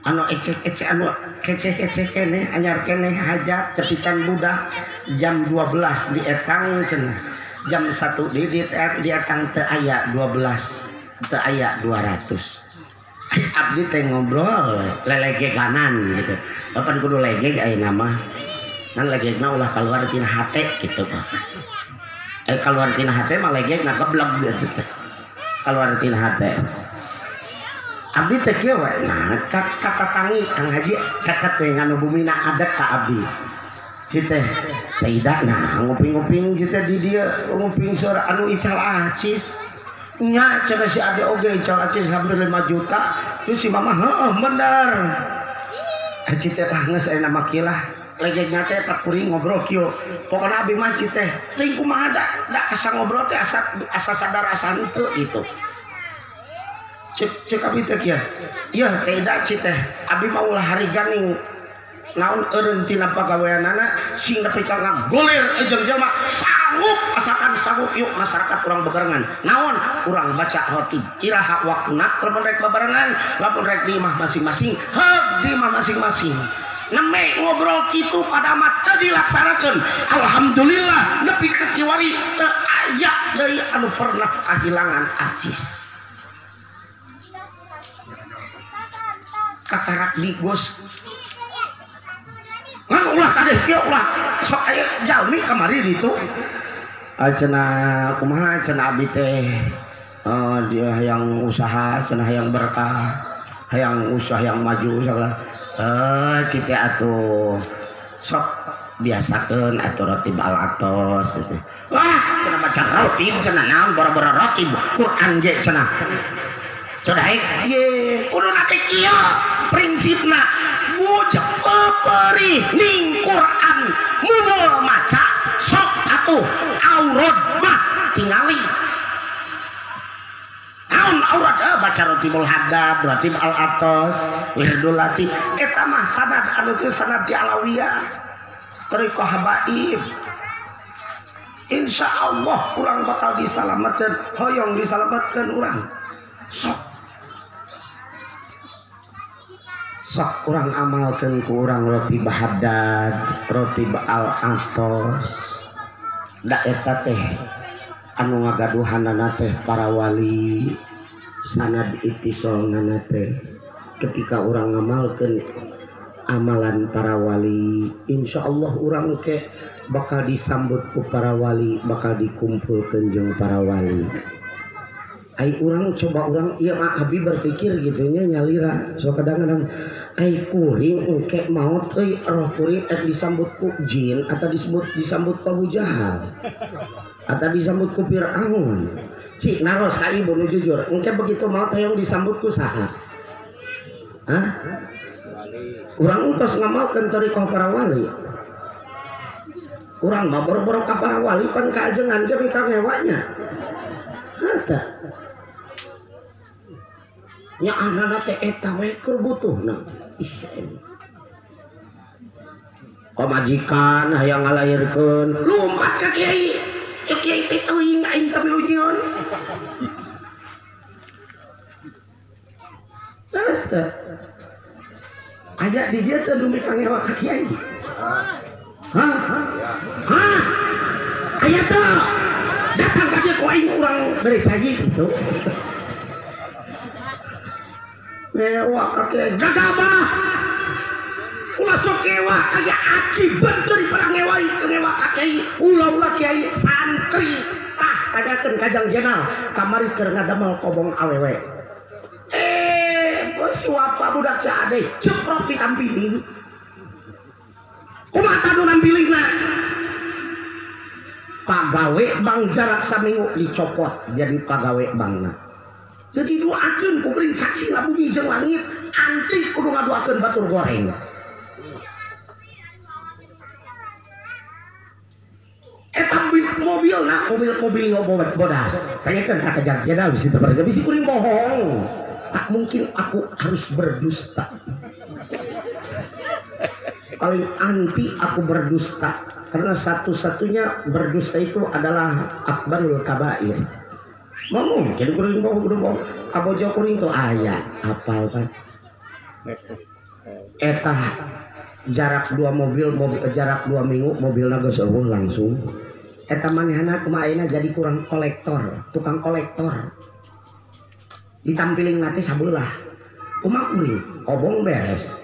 anu ecek-ecek anu keceh-keceh keneh anyar keneh hajat tepikan budak jam 12 di etang cenah jam 1 di etang teu aya 12 teu aya 200 abdi teh ngobrol lelegeganan gitu bapan kudu legeg ayeuna mah ngan legegna ulah kaluar tina hate gitu kaluar tina hate mah legegna geblek gitu kaluar tina hate abdi teh kieu we nah katatangi Kang Haji caket teh nganu bumina adat ka abdi si teh tidak nah nguping-nguping si teh di dieu nguping seur anu ical acis nya cenah si ade oge ical acis hampir 5 juta terus si mama heueuh bener haji teh lah geus aya nama kieu lah legegna teh tak kuring ngobrol kieu pokona abdi mah si teh teuing kumaha da asa ngobrol teh asa sadar asa henteu gitu cek cek abdi teh kieu ieu teh da ci teh abdi mah ulah hari ganing naon eureun tina pagaweanana sing nepi ka ngagoler jeung jelema sanggup asakan sanggup yuk masyarakat urang bebarengan naon urang baca khotib iraha waktuna lamun rek bebarengan lamun rek di imah masing-masing heug di imah masing-masing neme ngobrol kitu pada mah teu dilaksanakeun alhamdulillah nepi ka kiwari teu aya deui anu pernah kahilangan acis kakarak di bos ngan ulah kadeh kieu ulah sok aya jalmi kamari ditu cenah kumaha cenah abdi teh dia hayang usaha cenah hayang berkah hayang usaha yang maju segala cite atuh sok biasakeun atuh rotib al atos gitu. Wah cenah baca rotib cenah naon boro-boro rotib Quran ge cenah codaek ye kudu nate kieu prinsipna bujek peperih ning Quran mumul maca sok atuh aurad mah tingali naon aurad baca rotibul hadad rotib al atos wirdul latif eta mah sanad anu teu sanad di alawiyah thariqah habaib insyaallah urang bakal disalametkeun hoyong disalametkeun urang sok sok kurang amalkan kurang roti bahadad roti baal atos da eta teh anu ngagaduhanana teh para wali sanad ittisolna teh ketika urang ngamalkeun amalan para wali insyaallah urang ke bakal disambut ku para wali bakal dikumpulkeun jeung para wali. Ai urang coba urang ieu mah abi berpikir gitu nya nyalira so kadang-kadang ai kuring engke maot euy roh kuring ek disambut ku jin atau disambut ku Abu Jahal atau disambut ku Fir'aun cik naros ka ibu nu jujur engke begitu maot hayang disambut ku saha hah urang entos ngamalkeun thariqah para wali urang mah boro-boro ka para wali pan kaajengan ge mika ngewanya hata nya anana teh eta we keur butuhna ih pamajikan hayang ngalahirkeun lumpat ka kiai cek kiai teh teuing aing teh milu nyieun terus teh aya di dieu teh dumeh ka ngewa ka kiai hah hah aya teh datang ka dieu ku aing urang bere cai kitu ngewa ka kiai gagabah ulah sok ngewa kaya akibat daripada ngewai ngewa ka kiai ulah-ulah kiai santri tah Tanyakeun ka Jang Jenal kamari keur ngadamel kobong awewe. Si Wapa budak si Ade ceprot ditampiling. Kumaha nu nampilingna? Pagawe bank jarak saminggu dicopot jadi pagawe bankna. Jadi doakeun ku kuring saksi lah bumi jeung langit anti kudu ngadoakeun batur goreng. Eta mobilna mobil-mobil bodas. Tanyakeun ka Jang Jenal bisi teu percaya bisi kuring bohong. Tak mungkin aku harus berdusta. Paling anti aku berdusta. Karena satu-satunya berdusta itu adalah akbarul kabair. Mau mungkin kuring bohong kuring bohong. Kabojo kuring tuh aya apal kan. Eta jarak dua mobil, jarak 2 minggu mobilna geus eueuh langsung. Eta manehna kumaha ayeuna jadi kurang kolektor, tukang kolektor. Ditampiling nanti sabelah. Kumaha kuring? Kobong beres.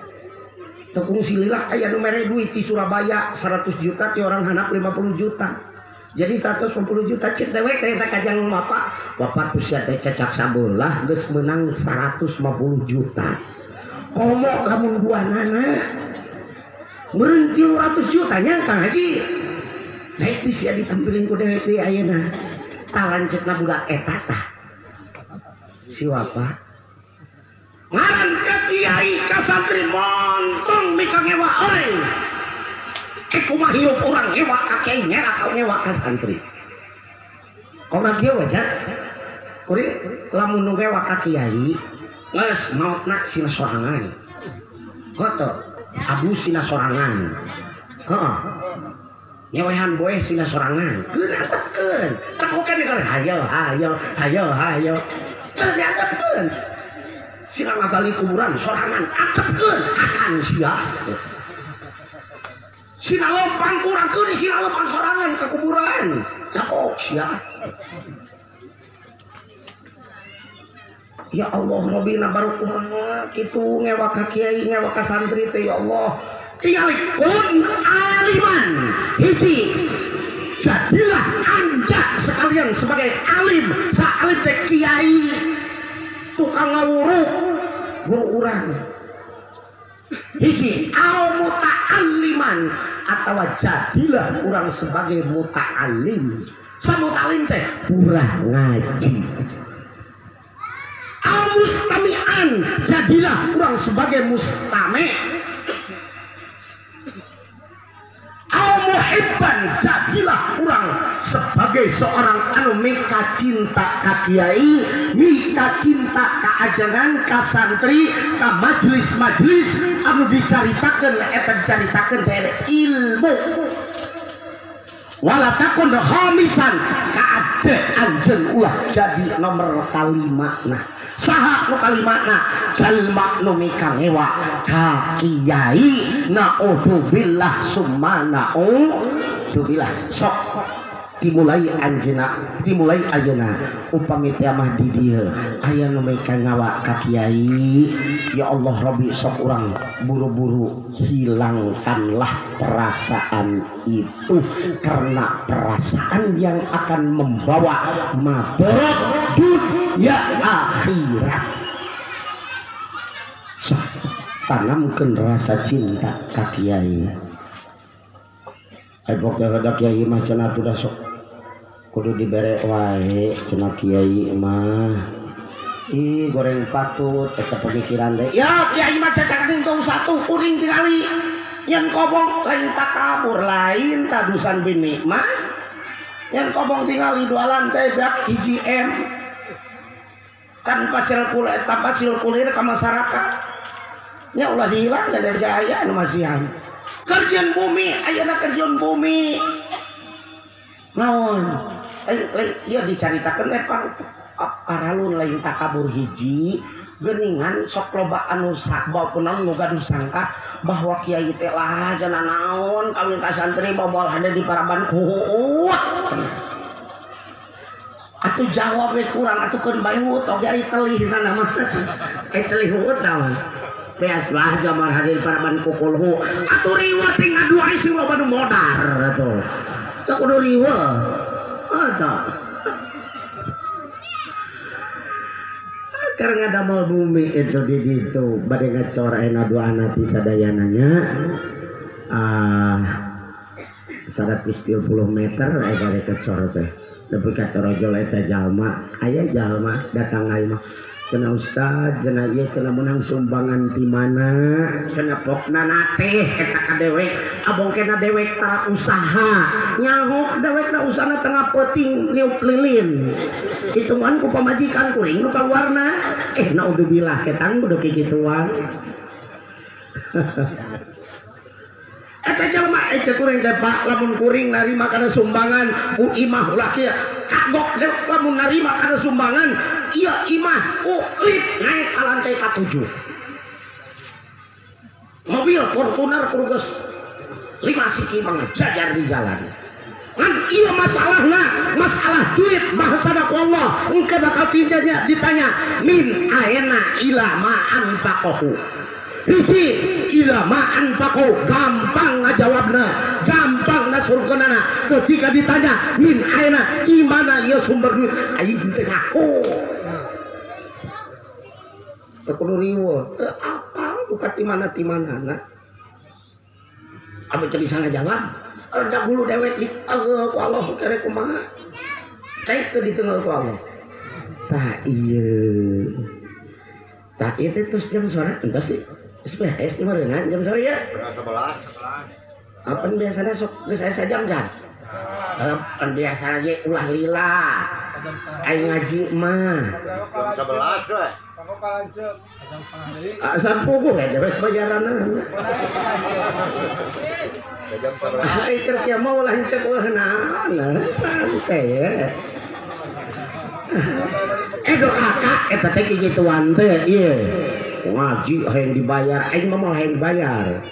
Tekung sililah aya nu mere duit di Surabaya 100 juta ti orang hanap 50 juta. Jadi 150 juta cek dewek teh eta kajang bapak. Bapak tuh sia teh cacak sabelah geus meunang 150 juta. Komo lamun dua nana. Meureun 300 juta nya Kang Haji. Naik di sia ditampiling ku dewek deui ayeuna. Tah lanceukna budak eta tah. Si Wapa ngaran ka kiai ka santri montong mika ngewa euy. Kumaha hirup urang ngewa ka kiai ngerak ngewa ka santri. Kumaha kieu we nya? Kuring lamun nu ngewa ka kiai geus maotna sina sorangan. Heuh abu sina sorangan. Heeh. Nyewehan boeh sina sorangan. Keun antepkeun. Tekokeun keur hayo hayo hayo hayo. Keun diantepkeun. Sila ngagali kuburan sorangan antepkeun akan sia. Sila lompang kurang keun sila lompang sorangan ke kuburan. Kapok sia. Ya Allah Rabbina baru kumaha kitu ngewa ka kiai ngewa ka santri teh ya Allah. Tingali kun aliman hiji. Jadilah anda sekalian sebagai alim, saalim teh kiai tukang ngawuruk guru urang. Hiji au muta'alliman atawa jadilah urang sebagai muta'allim. Samuta'allim teh purah ngaji. Au mustami'an jadilah urang sebagai mustami'. Au muhibban jadilah urang sebagai seorang anu mika cinta ka kiai, mika cinta ka ajangan, ka santri, ka majelis-majelis anu dicaritakeun eta dicaritakeun teh ilmu. Wala takun khamisan kaade anjeun ulah jadi nomor kalima. Nah saha nu kalima nah jalma nu mika ngewa ka kiai naudzubillah summa naudzubillah. Sok dimulai anjeuna dimulai ayeuna upami teh mah di dieu aya nu mika ngawa ka kiai ya Allah Rabbi sok urang buru-buru hilangkanlah perasaan itu karena perasaan yang akan membawa madarat dunia akhirat. Sok tanamkeun rasa cinta ka kiai. Ai pokokna kiai mah cenah atuh sok kudu dibere wae cenah kiai mah. Ih goreng patut eta pemikiran teh. Ya kiai mah cacakan tong satu kuring tingali. Nyen kobong lain takabur lain tadusan bini mah. Nyen kobong tingali dua lantai beak hiji M. Kan pasir kulir tapasil kulir ka masyarakat. Nya ulah dihilang dari jaya anu masihan. Kerjaan bumi ayeuna kerjaan bumi. Naon? Ieu dicaritakeun teh paralun lain takabur hiji geuningan sok loba anu sakba kunaon nu gaduh sangka bahwa kiai teh lah cenah naon kawin ka santri bobol hade di paraban kuut. Atuh jawab we kurang atuh keun bae huut oge ai telihna mah. Ai telih huut naon? Beas lah zaman hade di paraban kukulhu. Atuh riweuh teh ngadu ai sing loba nu modar atuh. Teu kudu riweuh. Eta. Karena damel bumi itu di ditu bade ngacor ayeuna doana ti sadayananya 130 meter aya bade kecor teh nepi ka torojol eta jalma aya jalma datang ka imah cenah ustaz cenah ieu cenah meunang sumbangan ti mana cenah pokna na teh eta ka dewek abongkena dewek tara usaha nyahok dewekna usahana tengah peuting niup lilin hitungan ku pamajikan kuring nu kaluarna naudzubillah ketang kudu kikituan eta jalma cek kuring teh Pak lamun kuring narima kana sumbangan ku imah ulah kieu kagok lamun narima kana sumbangan ieu imah ku lip naik ka lantai ka-7 mobil Fortuner kudu geus 5 siki mah jajar di jalan ngan ieu masalahna masalah duit bahasana ku Allah engke bakal tinjanya ditanya min aena ila ma anfaqahu hiji ila ma anfaqahu gampang ngajawabna gampang nasurkeunana ketika ditanya min aena di mana ieu sumber duit aing teh ngaku teu kudu riweuh teu apal buka ti mana-ti manana abdi teu bisa ngajawab reda hulu dewek diteunggeul ku Allah kere kumaha teh teu diteunggeul ku Allah tah ieu tah ieu teh terus jam sore entos sih beres di mana jam sore ya? 11. Apa biasanya sok geus aya sajam jan? Kan biasanya ge ulah lila. Aing ngaji mah. Jam 11 we. Asal puguh we dewek bayaranna. Jam 11. Ai keur kieu mah ulah lanceuk eueuh naon santai ya. Doa eta teh kikituan teh ieu. Ngaji hayang dibayar aing mah moal hayang dibayar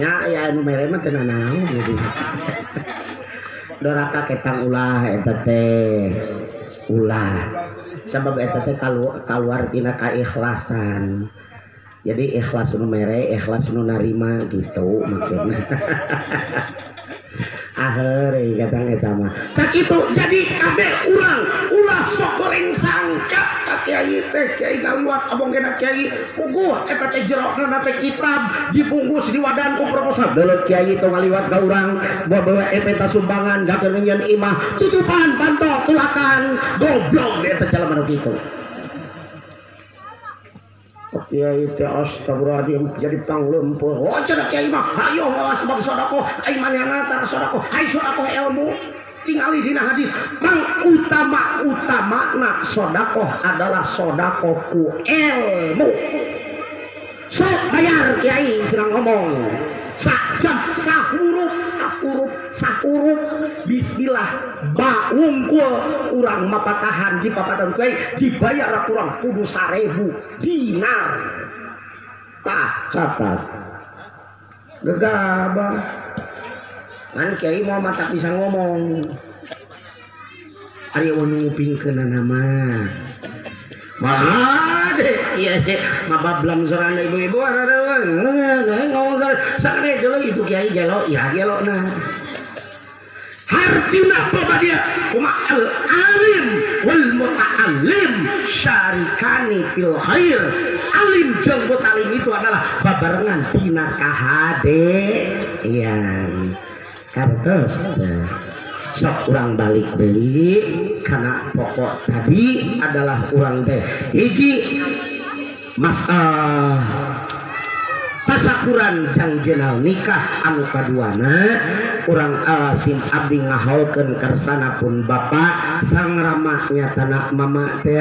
nya aya anu mere mah teu nanaon gitu doraka ketang ulah eta teh ulah sabab eta teh kaluar tina kaikhlasan jadi ikhlas nu mere ikhlas nu narima gitu maksudna aheureuy katang eta mah ka kitu jadi kabeh urang ulah sok goreng sangka ka kiai teh kiai ngaliwat abongkena kiai puguh eta teh jerokna teh kitab dibungkus diwadan ku proposal deuleu kiai teh ngaliwat ka urang bawa eta sumbangan gager nyeun imah tutupan panto tulakan goblok eta jalma nu kitu. Kiai teh astagfirullahaladzim jadi panglempur. Oh cenah kiai mah hayo ngawas bab sedekah aing manehna tara sedekah ai sedekah ilmu tingali dina hadis mang utama-utamana sedekah adalah sedekah ku ilmu. Sok bayar kiai sedang ngomong sak jam sahurup sahurup sahurup bismillah ba wungkul urang mapatahan di papatan kiai dibayar kurang kudu 1000 dinar tah catat gegabah kan kiai mau mata bisa ngomong ari nu ngupingkeunana mah malah deh iya deh mabablam sorana ibu-ibu ngomong sakne dulu itu kiai gelo ya gelo nah hartina bapak dia kuma al alim wal muta'allim syarikani fil khair alim jeung mutalim itu adalah babarengan dina kahadean kartos sok urang balik deui karena pokok tadi adalah urang teh hiji masalah tasakuran jang jenal nikah anu kaduana urang sim abdi ngahaulkeun kersana pun bapak sang rama nyatana mama teh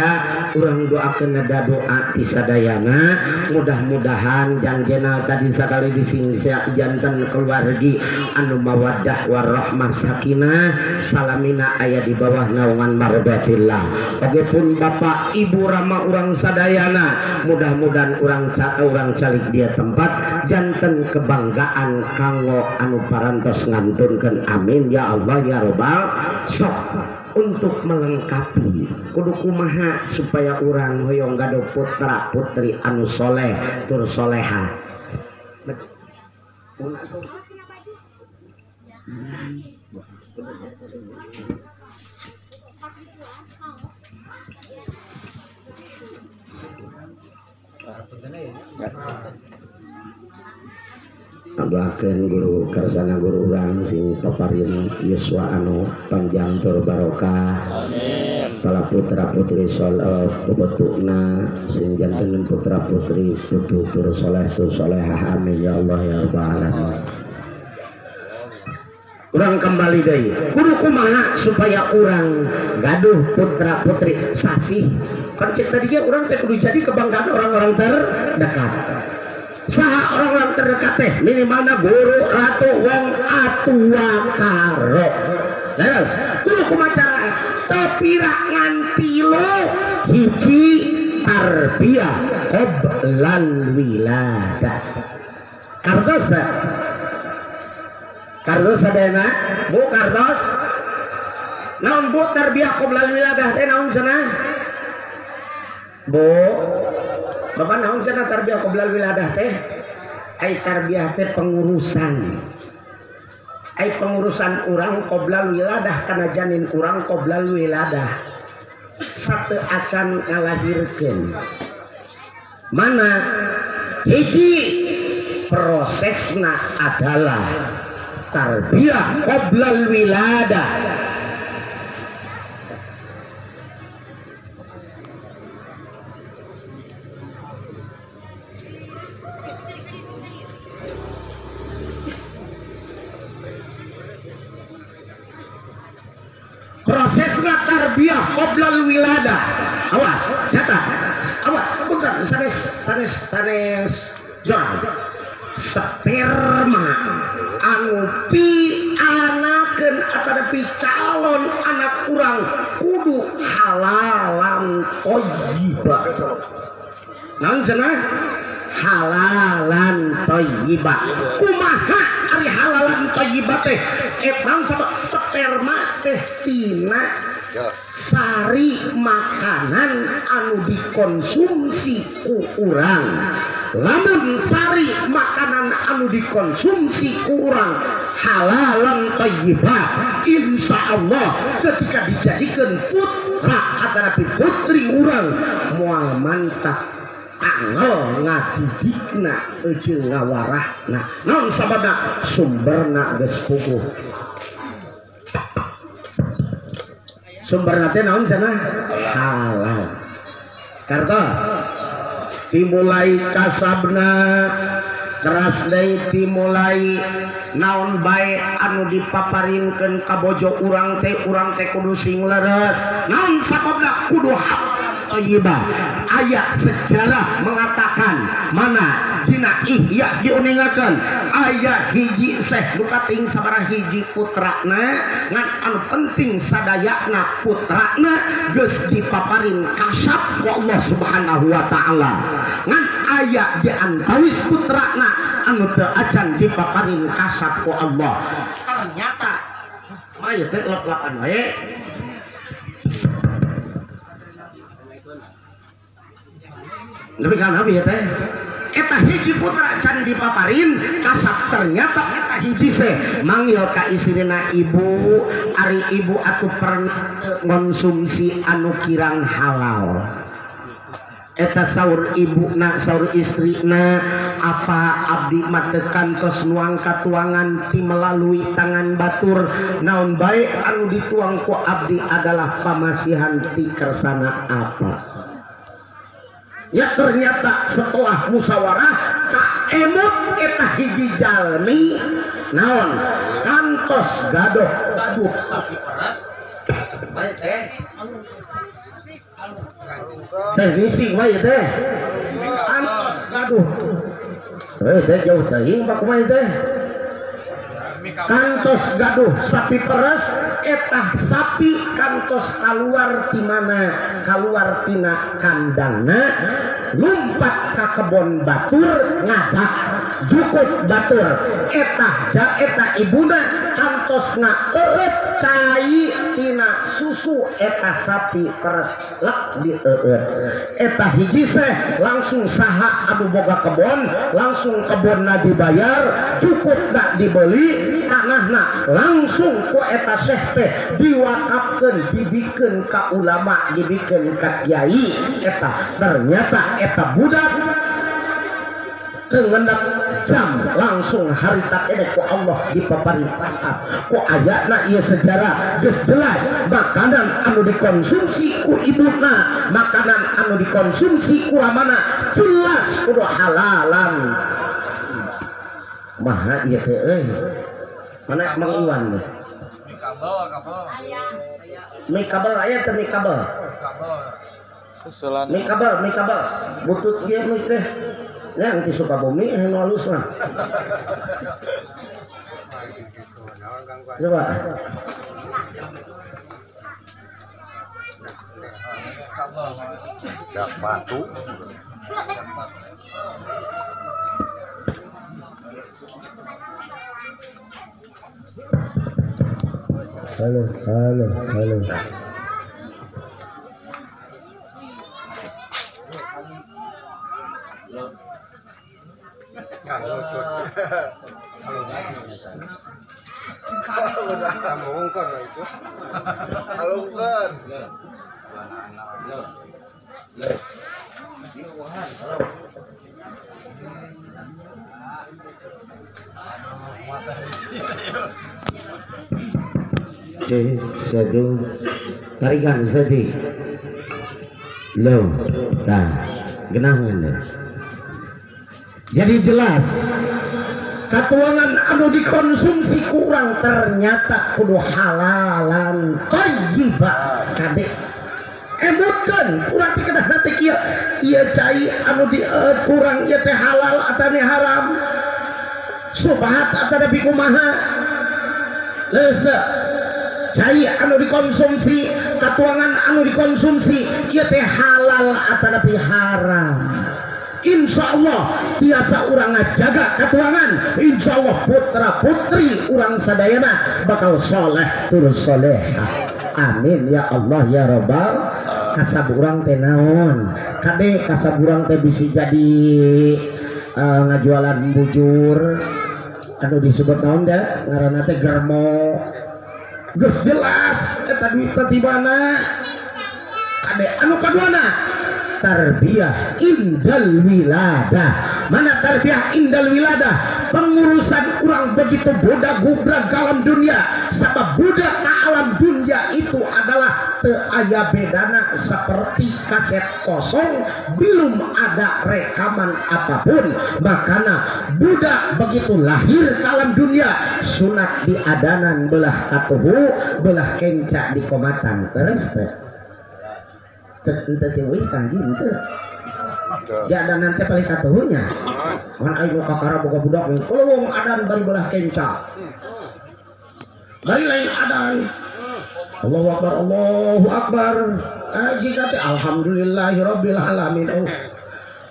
urang doakeun neda doa ti sadayana mudah-mudahan jang jenal tadi sakali disingsia janten keluargi anu mawaddah warahmah sakinah salamina aya di bawah naungan mardatillah. Oge pun bapak ibu rama urang sadayana mudah-mudahan urang calik dia tempat janten kebanggaan kanggo anu parantos ngantunkeun amin ya Allah ya robbal sok untuk melengkapi kudu kumaha supaya urang hoyong gaduh putra putri anu soleh tur soleha. Doakeun guru karsana guru urang sing paparin yuswa anu panjang tur barokah. Amin. Para putra putri soleh puputuna sing janten putra putri putu tur soleh tur solehah. Amin ya Allah ya rabbal alamin. Urang kembali deui kudu kumaha supaya urang gaduh putra putri sasih. Kan cek tadi ge urang teh kudu jadi kebanggaan orang-orang terdekat. Saha orang-orang terdekat teh minimalna guru ratu wong atua karo. Terus kudu kumaha cara tepira ngan tilu hiji tarbiyah qoblal wiladah. Kartos teh? Kartos sadayana? Bu kartos? Naon bu tarbiyah qoblal wiladah teh naon cenah? Bu Bapak naon cenah tarbiyah qoblal wiladah teh? Ai tarbiyah teh pengurusan. Ai pengurusan urang qoblal wiladah kana janin urang qoblal wiladah. Satu acan ngalahirkeun. Mana hiji prosesna adalah tarbiyah qoblal wiladah. Prosesna tarbiyah qoblal wiladah. Awas, catat. Awas, bukan sanes sanes sanes jorang. Sperma anu pianakeun atanapi calon anak urang kudu halalan thayyibah. Naon cenah? Halalan thayyibah. Kumaha ari halalan thayyibah teh? Eta sabab sperma teh tina sari makanan anu dikonsumsi ku urang. Lamun sari makanan anu dikonsumsi ku urang halalan thayyibah, insyaallah ketika dijadikan putra atanapi putri urang moal mantap angel ngadidikna jeung ngawarahna. Naon sababna? Sumberna geus puguh. Sumberna teh naon cenah? Halal. Kartos dimulai kasabna teras deui dimulai naon bae anu dipaparinkeun ka bojo urang teh kudu sing leres. Naon sababna? Kudu halal thayyibah. Ayat sejarah mengatakan mana dina Ihya diuningakeun aya hiji seh nu kating sabaraha hiji putrana ngan anu penting sadayana putrana geus dipaparin kasab ku Allah Subhanahu wa taala. Ngan aya di antawis putrana anu teu acan dipaparin kasab ku Allah. Ternyata mah ieu teh lep-lepan wae. Lebih kan nabi ya teh eta hiji putra can dipaparin kasab ternyata eta hiji seh manggil ka isirina ibu ari ibu atuh pernah konsumsi anu kirang halal. Eta saur ibuna saur istrina apa abdi mah teu kantos nuang katuangan ti melalui tangan batur naon bae anu dituang ku abdi adalah pamasihan ti kersana apa. Ya ternyata setelah musyawarah kaemut eta hiji jalmi naon kantos gadoh gaduh sapi peras bae teh teh ngisi wae teh kantos gaduh teh jauh teuing pak kumaha teh kantos gaduh sapi peres etah sapi kantos kaluar ti mana kaluar tina kandangna lumpat ka kebon batur ngadak jukut batur etah ja eta ibuna kantos ngaeueut cai tina susu eta sapi keres lek dieueut. Eta hiji seh langsung saha anu boga kebon, langsung kebonna dibayar, cukupna dibeli, tanahna langsung ku eta seh teh diwakafkeun, dibikeun ka ulama, dibikeun ka kiai. Eta ternyata eta budak tengendak jam langsung harita kene ku Allah dipapari pasar ku ayatna ieu sejarah geus jelas makanan anu dikonsumsi ku ibuna, makanan anu dikonsumsi ku ramana jelas kudu halalan. Maha ieu teh euy. Mana Mang Iwan teh? Mi kabel aya teh mi kabel. Susulan. Mi kabel. Butut ieu mi teh. Ya, nanti Sukabumi nu halus mah. Coba. Dak batu. Halo, halo, halo. Satu tarikan sedih lo, nah genahan. Jadi jelas katuangan anu dikonsumsi kurang ternyata kudu halalan thayyibah kade emutkeun kurang teh kedah teh kieu ieu cai anu di kurang ieu teh halal atane haram subhat atane kumaha leus cai anu dikonsumsi katuangan anu dikonsumsi ieu teh halal atanapi haram. Insya Allah biasa urang ngajaga katuangan, insya Allah putra putri urang sadayana bakal soleh terus soleh. Amin ya Allah ya Robbal. Kasab urang teh naon kade kasab urang teh bisa jadi ngajualan bujur anu disebut naon da ngaranna teh germo. Geus jelas eta duit teh di mana kade anu kaduana tarbiyah indal wiladah. Mana tarbiyah indal wiladah? Pengurusan urang begitu budak gubrak alam dunia. Sebab budak ka alam dunia itu adalah teu aya bedana seperti kaset kosong, belum ada rekaman apapun. Makana budak begitu lahir ke alam dunia sunat diadanan belah katuhu, belah kenca di komatan terus teu teu kanji teu. Ya dan nanti paling katuhunya. Mun aing kakara boga budak kulung adan bari belah kenca. Bari lain adan. Allahu akbar Allahu akbar. Jika teh alhamdulillahirabbil alamin. Oh.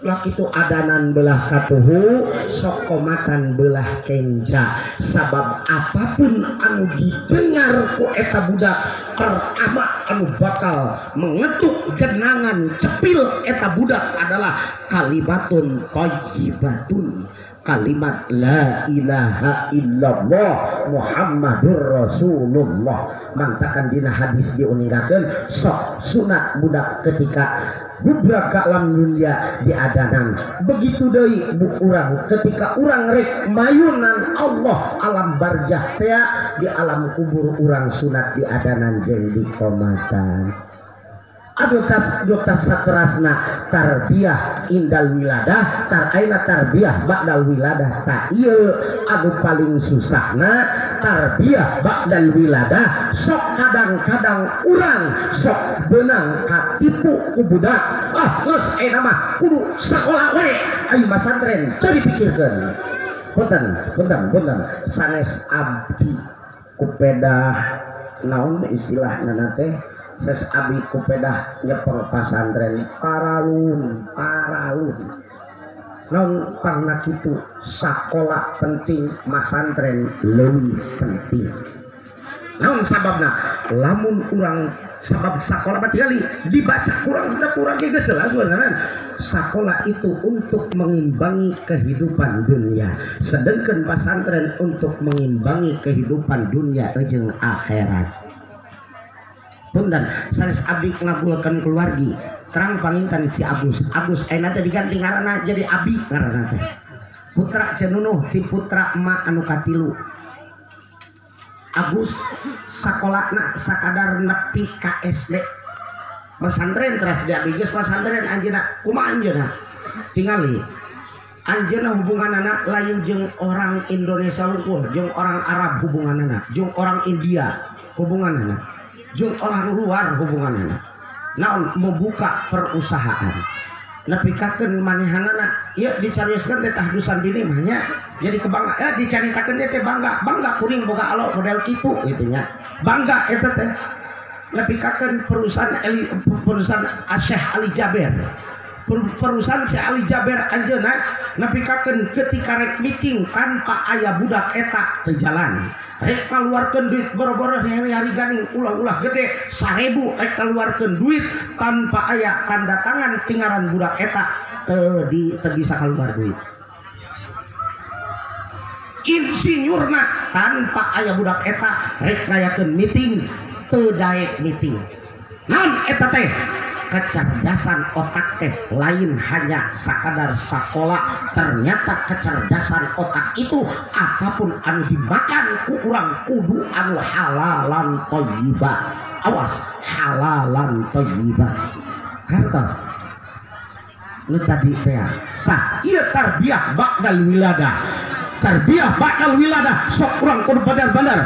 Lah kitu adanan belah katuhu sok komatan belah kenca. Sabab apapun anu didengar ku eta budak pertama anu bakal mengetuk genangan cepil eta budak adalah kalimatun thayyibatun, kalimat la ilaha illallah Muhammadur Rasulullah. Mantakan dina hadis diuningkakeun sok sunat budak ketika gubrak ke alam dunia diadanan. Begitu deui bu urang ketika urang rek mayunan Allah alam barjah tea di alam kubur urang sunat diadanan jeung dikomatan. Aduh tas dokter saterasna tarbiyah indal wiladah tar aina tarbiyah ba'dal wiladah ta ieu anu paling susahna tarbiyah ba'dal wiladah. Sok kadang-kadang urang sok benang katipu ku budak. Ah geus ayeuna mah kudu sakola we ayo masantren teu dipikirkeun. Punten punten punten sanes abdi kupedah naon istilahna teh ses abi kupedah nyepeng pasantren paralun paralun Naon pangna kitu sakola penting masantren leuwih penting. Naon sababna? Lamun urang sabab sakola mah tingali dibaca kurang udah kurang ge geus jelas beneran. Sakola itu untuk mengimbangi kehidupan dunia, sedangkan pesantren untuk mengimbangi kehidupan dunia jeung akhirat. Punten sanes abdi ngabulkeun keluargi terang panginten si Agus. Agus ayeuna teh diganti ngaranna jadi Abi ngaranna teh. Putra Cenunuh ti putra emak anu katilu. Agus sakolana sakadar nepi ka SD. Pesantren teras di abdi geus pesantren anjeunna kumaha anjeunna? Tingali. Anjeunna hubunganana lain jeung orang Indonesia wungkul, jeung orang Arab hubunganana, jeung orang India hubunganana, jeung orang luar hubunganana. Naon membuka perusahaan. Nepikakeun manehanana ieu dicarioskeun teh tahdusan bini mah nya jadi kebangga dicaritakeun teh bangga bangga kuring boga alo model kitu kitu nya bangga eta teh nepikakeun perusahaan perusahaan Syekh Ali Jaber perusahaan Syekh Ali Jaber anjeunna nepikakeun ketika rek meeting tanpa aya budak eta teu jalan rek kaluarkeun duit boro-boro hari-hari ganing ulah-ulah gede 1000 rek kaluarkeun duit tanpa aya tanda tangan tingaran budak eta teu bisa keluar duit. Insinyurna tanpa aya budak eta rek ngayakeun meeting teu daek meeting. Naon eta teh? Kecerdasan otak teh lain hanya sakadar sakola, ternyata kecerdasan otak itu apapun anu dimakan ku urang kudu anu halalan thayyibah. Awas, halalan thayyibah. Kartos nu tadi teh. Tah ieu tarbiyah ba'dal wiladah. Tarbiyah ba'dal wiladah sok urang kudu benar-benar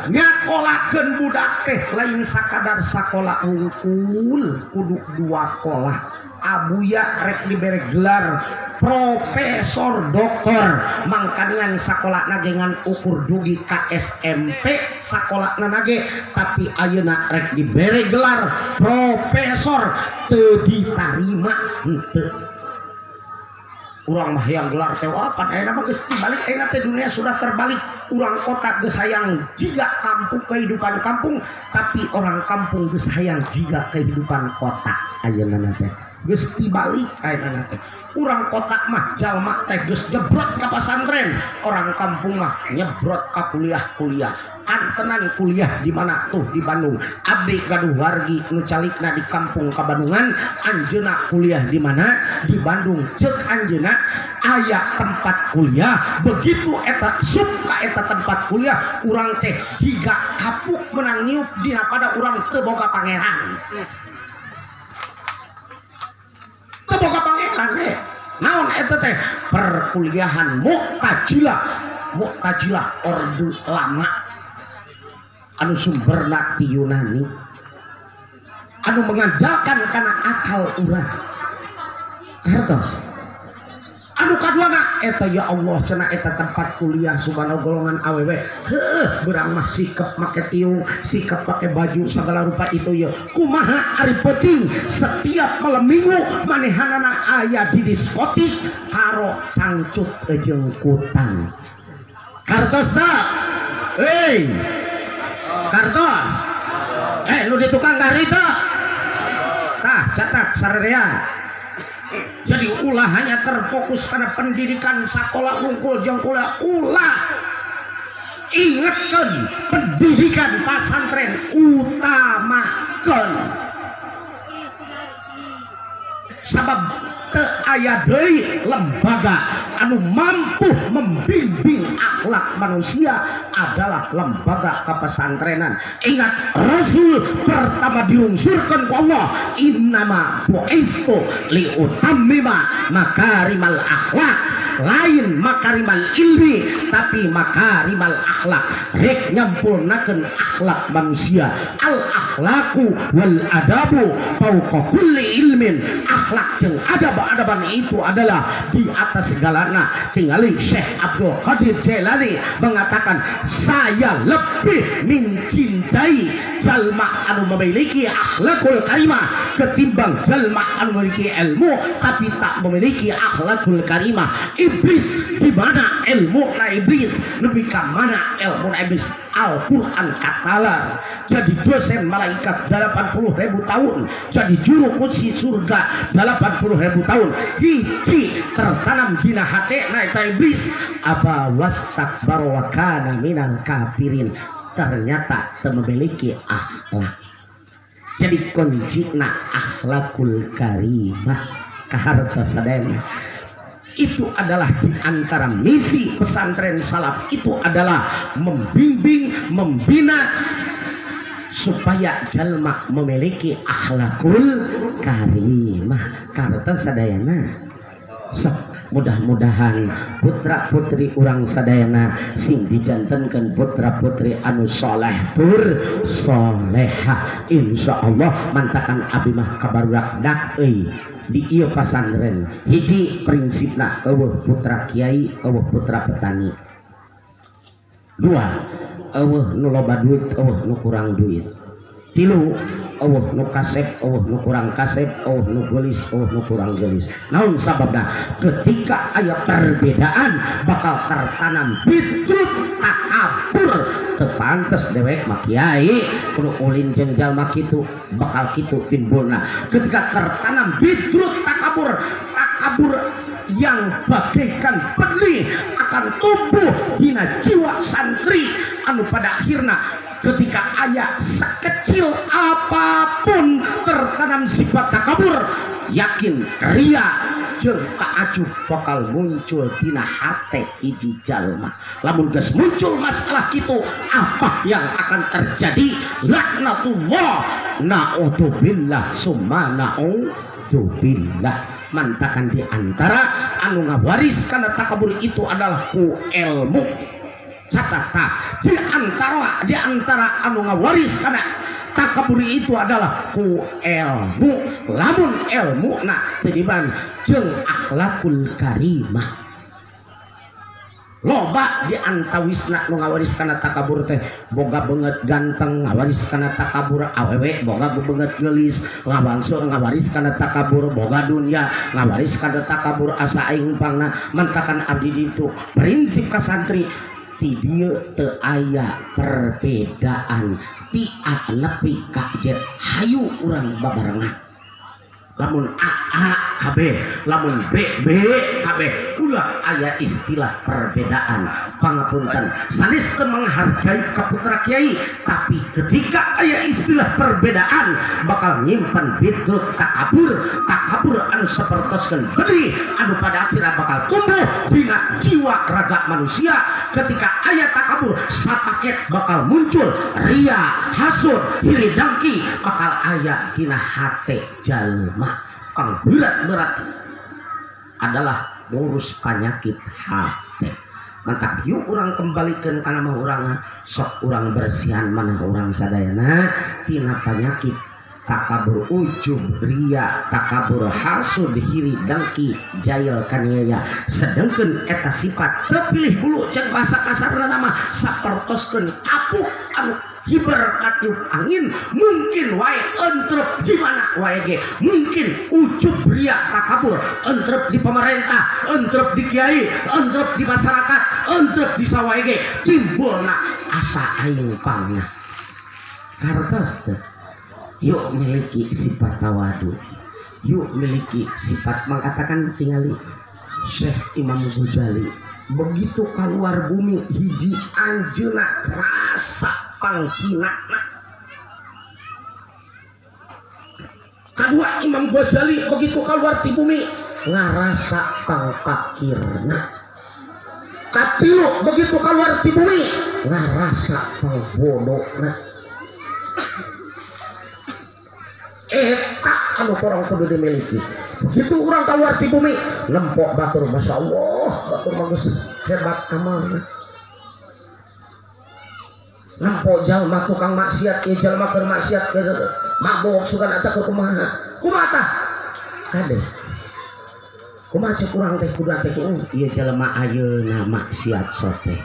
nyakolakeun budak teh lain sakadar sakola wungkul kudu dua kolah. Abuya rek dibere gelar profesor doktor mangkaningan sakolana ge ngan ukur dugi ka SMP sakolana nage tapi ayeuna rek dibere gelar profesor teu ditarima henteu. Urang mah yang gelar teh wapan ayeuna mah geus dibalik ayeuna teh dunia sudah terbalik. Urang kota geus hayang jiga kampung kehidupan kampung tapi orang kampung geus hayang jiga kehidupan kota ayeuna teh geus dibalik ayeuna teh. Urang kota mah jalma teh geus nyebrot ka pasantren, orang kampung mah nyebrot ka kuliah-kuliah. Antenan kuliah di mana tuh di Bandung. Abdi gaduh wargi nu calikna di kampung Kabandungan, anjeunna kuliah di mana? Di Bandung. Ceuk anjeunna aya tempat kuliah, begitu eta sup ka eta tempat kuliah, urang teh jiga kapuk menang niup dina pada urang teu boga pangeran. Teu boga pangeran teh. Naon eta teh? Perkuliahan Mu'tazilah. Mu'tazilah orde lama anu sumberna ti Yunani anu mengandalkan kana akal urang. Kartos anu kaduana eta ya Allah cenah eta tempat kuliah subhana golongan awewe heuh beurang mah sikep make tiung sikep make baju segala rupa itu ya kumaha ari penting setiap malam minggu manehanana aya di diskotik karo cangcut jeung kutang. Kartos teu? Hei kartos lu di tukang karita tah catat sarerea. Jadi ulah hanya terfokus pada pendidikan sekolah wungkul jeung kuliah, ulah ingetkeun pendidikan pasantren utamakeun sabab teu aya deui lembaga anu mampu membimbing akhlak manusia adalah lembaga kepesantrenan. Ingat Rasul pertama dilungsurkan ku Allah, innama bu'istu liutammima makarimal akhlak, lain makarimal ilmi tapi makarimal akhlak. Rek nyampurnakeun akhlak manusia. Al akhlaku wal adabu fauqa kulli ilmin. Akhlak jeung adab-adaban itu adalah di atas segalanya Sababna tingali Syekh Abdul Qadir Jailani mengatakan saya lebih mencintai jalma anu memiliki akhlakul karimah ketimbang jalma anu memiliki ilmu tapi tak memiliki akhlakul karimah. Iblis di mana ilmu na iblis, lebih ke mana ilmu na iblis? Al-Quran katalar jadi dosen malaikat 80.000 tahun, jadi juru kunci surga 80.000 tahun, hiji tertanam dina hate na eta iblis aba wastakbar wa kana minal kafirin, ternyata memiliki akhlak. Jadi kuncina akhlakul karimah kaharta sadayana. Itu adalah di antara misi pesantren salaf, itu adalah membimbing, membina supaya jalma memiliki akhlakul karimah. Karta sadayana. Sok mudah-mudahan putra putri urang sadayana sing dijantenkeun putra putri anu soleh tur soleha insyaallah. Mantakan abi mah kabarudak dak euy di ieu pasantren hiji prinsipna eueuh putra kiai eueuh putra petani, dua eueuh nu loba duit eueuh nu kurang duit, tilu eueuh nu kasep eueuh nu kurang kasep eueuh nu geulis eueuh nu kurang geulis. Naon sababna? Ketika aya perbedaan bakal tertanam bitrut takabur. Teu pantes dewek mah kiai kudu ulin jeung jalma kitu, bakal kitu timbulna. Ketika tertanam bitrut takabur, takabur yang bagaikan benih akan tumbuh dina jiwa santri anu pada akhirna ketika ayat sekecil apapun tertanam sifat takabur, yakin ria jeung kaacuh bakal muncul dina hate hiji jalma. Lamun geus muncul masalah kitu, apa yang akan terjadi? Laknatullah, naudzubillah summa naudzubillah. Mantakan di antara anu ngawaris kana takabur itu adalah ku ilmu. Catata di antara anu ngawaris kana takaburi itu adalah ku ilmu. Lamun ilmu na teu jeung akhlakul karimah. Loba di antawisna nu ngawaris kana takabur teh boga beungeut ganteng ngawaris kana takabur, awewe boga beungeut geulis ngawansur ngawaris kana takabur, boga dunya ngawaris kana takabur, asa aing pangna. Mantakan abdi ditu prinsip ka santri ti dieu teu aya perbedaan ti A nepi ka Z, hayu urang babarengan. Lamun A A KB, lamun B B KB, ulah aya istilah perbedaan. Pangapunten sanes teu menghargai ka putra kiai, tapi ketika aya istilah perbedaan bakal nyimpen bitrut takabur, takabur anu sapertoskeun benih anu pada akhirna bakal tumbuh dina jiwa raga manusia. Ketika aya takabur sapaket bakal muncul ria, hasud, hiri dengki bakal aya dina hate jalma. Kang berat-berat adalah ngurus penyakit hati. Mantap yuk urang kembalikan kana mah urang sok urang bersihan mana urang sadayana tina penyakit takabur, ujub, ria, takabur, hasud, hiri, dengki, jail kaniaya. Sedangkan eta sifat terpilih bulu cek bahasa kasarna nama sapertoskeun kapuk anu hiber katiup angin, mungkin wae entrep di mana wae ge, mungkin ujub ria takabur entrep di pemerintah, entrep di kiai, entrep di masyarakat, entrep di sawae ge, timbulna asa aing pangna. Kartos teh yuk miliki sifat tawadu, yuk miliki sifat mengatakan tingali Syekh Imam Ghazali begitu keluar bumi hiji anjeunna rasa panghinana. Kedua Imam Ghazali begitu keluar ti bumi ngarasa pangpakirna. Katilu begitu keluar ti bumi ngarasa pangbodohna. Eta anu kurang kudu dimiliki. Begitu urang keluar ti bumi nempok batur, masya Allah batur bagus hebat amalna. Nempok jalma tukang maksiat, ieu jalma keur maksiat mabok sugan eta kumaha? Kumaha tah? Kade. Kumaha cek urang teh kudu teh ieu jelema ayeuna maksiat sote.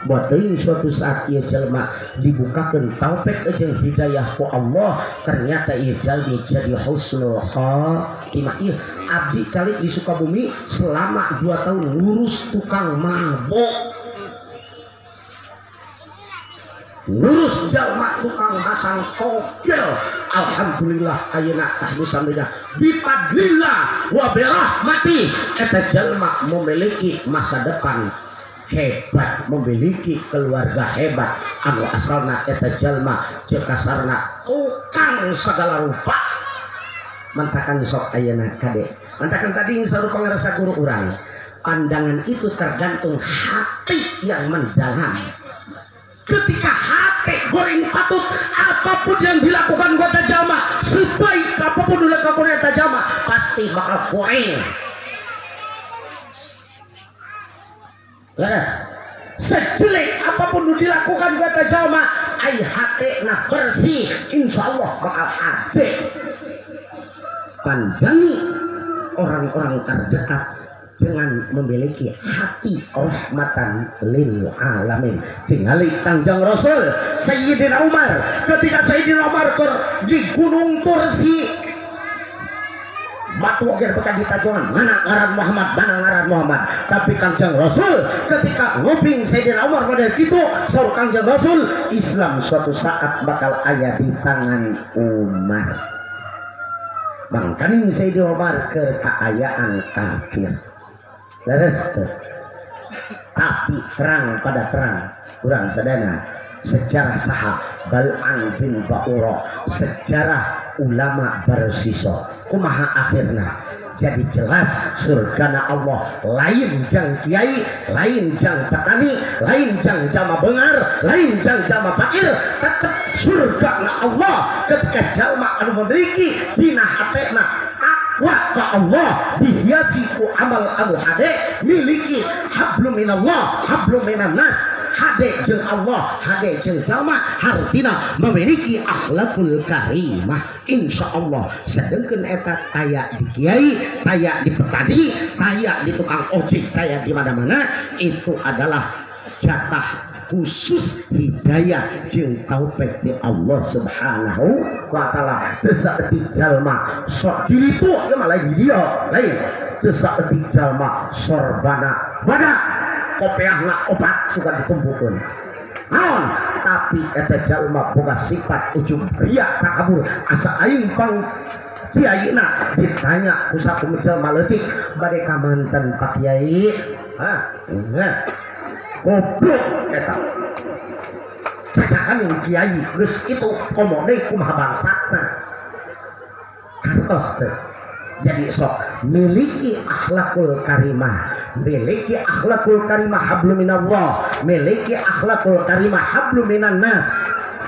Buat teuing suatu saat ieu jelema dibukakeun taufik jeung hidayah ku Allah, ternyata ieu jalmi jadi husnul khatimah. Ieu abdi calik di Sukabumi selama 2 tahun ngurus tukang mabok, ngurus jalma tukang masang togel. Alhamdulillah ayeuna tahmusamina bifadlillah wa birahmati eta jalma memiliki masa depan hebat, memiliki keluarga hebat, anu asalna eta jalma jeung kasarna tukang segala rupa. Mentakan sok ayeuna kade, mentakan tadi sarupa ngarasa guru urang, pandangan itu tergantung hati yang mendalam. Ketika hati goreng patut, apapun yang dilakukan buat jalma, sebaik apapun dilakukan eta jalma pasti bakal goreng. Leres. Sejelek apapun dilakukan buat jalma, ai hatena bersih, insyaallah bakal hati. Pandangi orang-orang terdekat dengan memiliki hati rahmatan lil alamin. Tingali Kangjeng Rasul Sayyidina Umar, ketika Sayyidina Umar di Gunung Kursi, batu oge bekan ditajongan, mana ngaran Muhammad, mana ngaran Muhammad. Tapi Kangjeng Rasul ketika nguping Sayyidina Umar pada kitu, saur Kangjeng Rasul, Islam suatu saat bakal aya di tangan Umar. Mangkaning Sayyidina Umar keur kaayaan kafir. Leres teu? Tapi terang pada terang urang sadana sejarah saha Bal'an bin Ba'ura, sejarah ulama Barsiso, kumaha akhirna jadi jelas surgana Allah lain jang kiai, lain jang petani, lain jang jama bengar, lain jang jama fakir, tetep surgana Allah ketika jalma anu memiliki dina hatena takwa ka Allah, dihiasi ku amal anu hade, miliki hablum minallah hablum minan nas, hade jeung Allah, hade jeung jalma, hartina memiliki akhlakul karimah. Insyaallah sedengkeun eta taya di kiai, taya di petani, taya di tukang ojek, taya di mana-mana, itu adalah jatah khusus hidayah jeung taufik di Allah Subhanahu wa taala. Teu saeutik jalma sok diritu ieu mah lain di dieu, lain. Teu saeutik jalma sorbana badak kopeahna obat suka dikumpukeun. Naon? Tapi eta jalma boga sifat ujub riya takabur. Asa aing pang kiaina ditanya ku sakumaha jalma leutik bade ka manten Pak Kiai. Hah? Goblok eta. Cacakan yang kiai geus kitu komo deui kumaha bangsatna. Kartos teh. Jadi sok miliki akhlakul karimah, miliki akhlakul karimah hablum minallah, miliki akhlakul karimah hablum minan nas.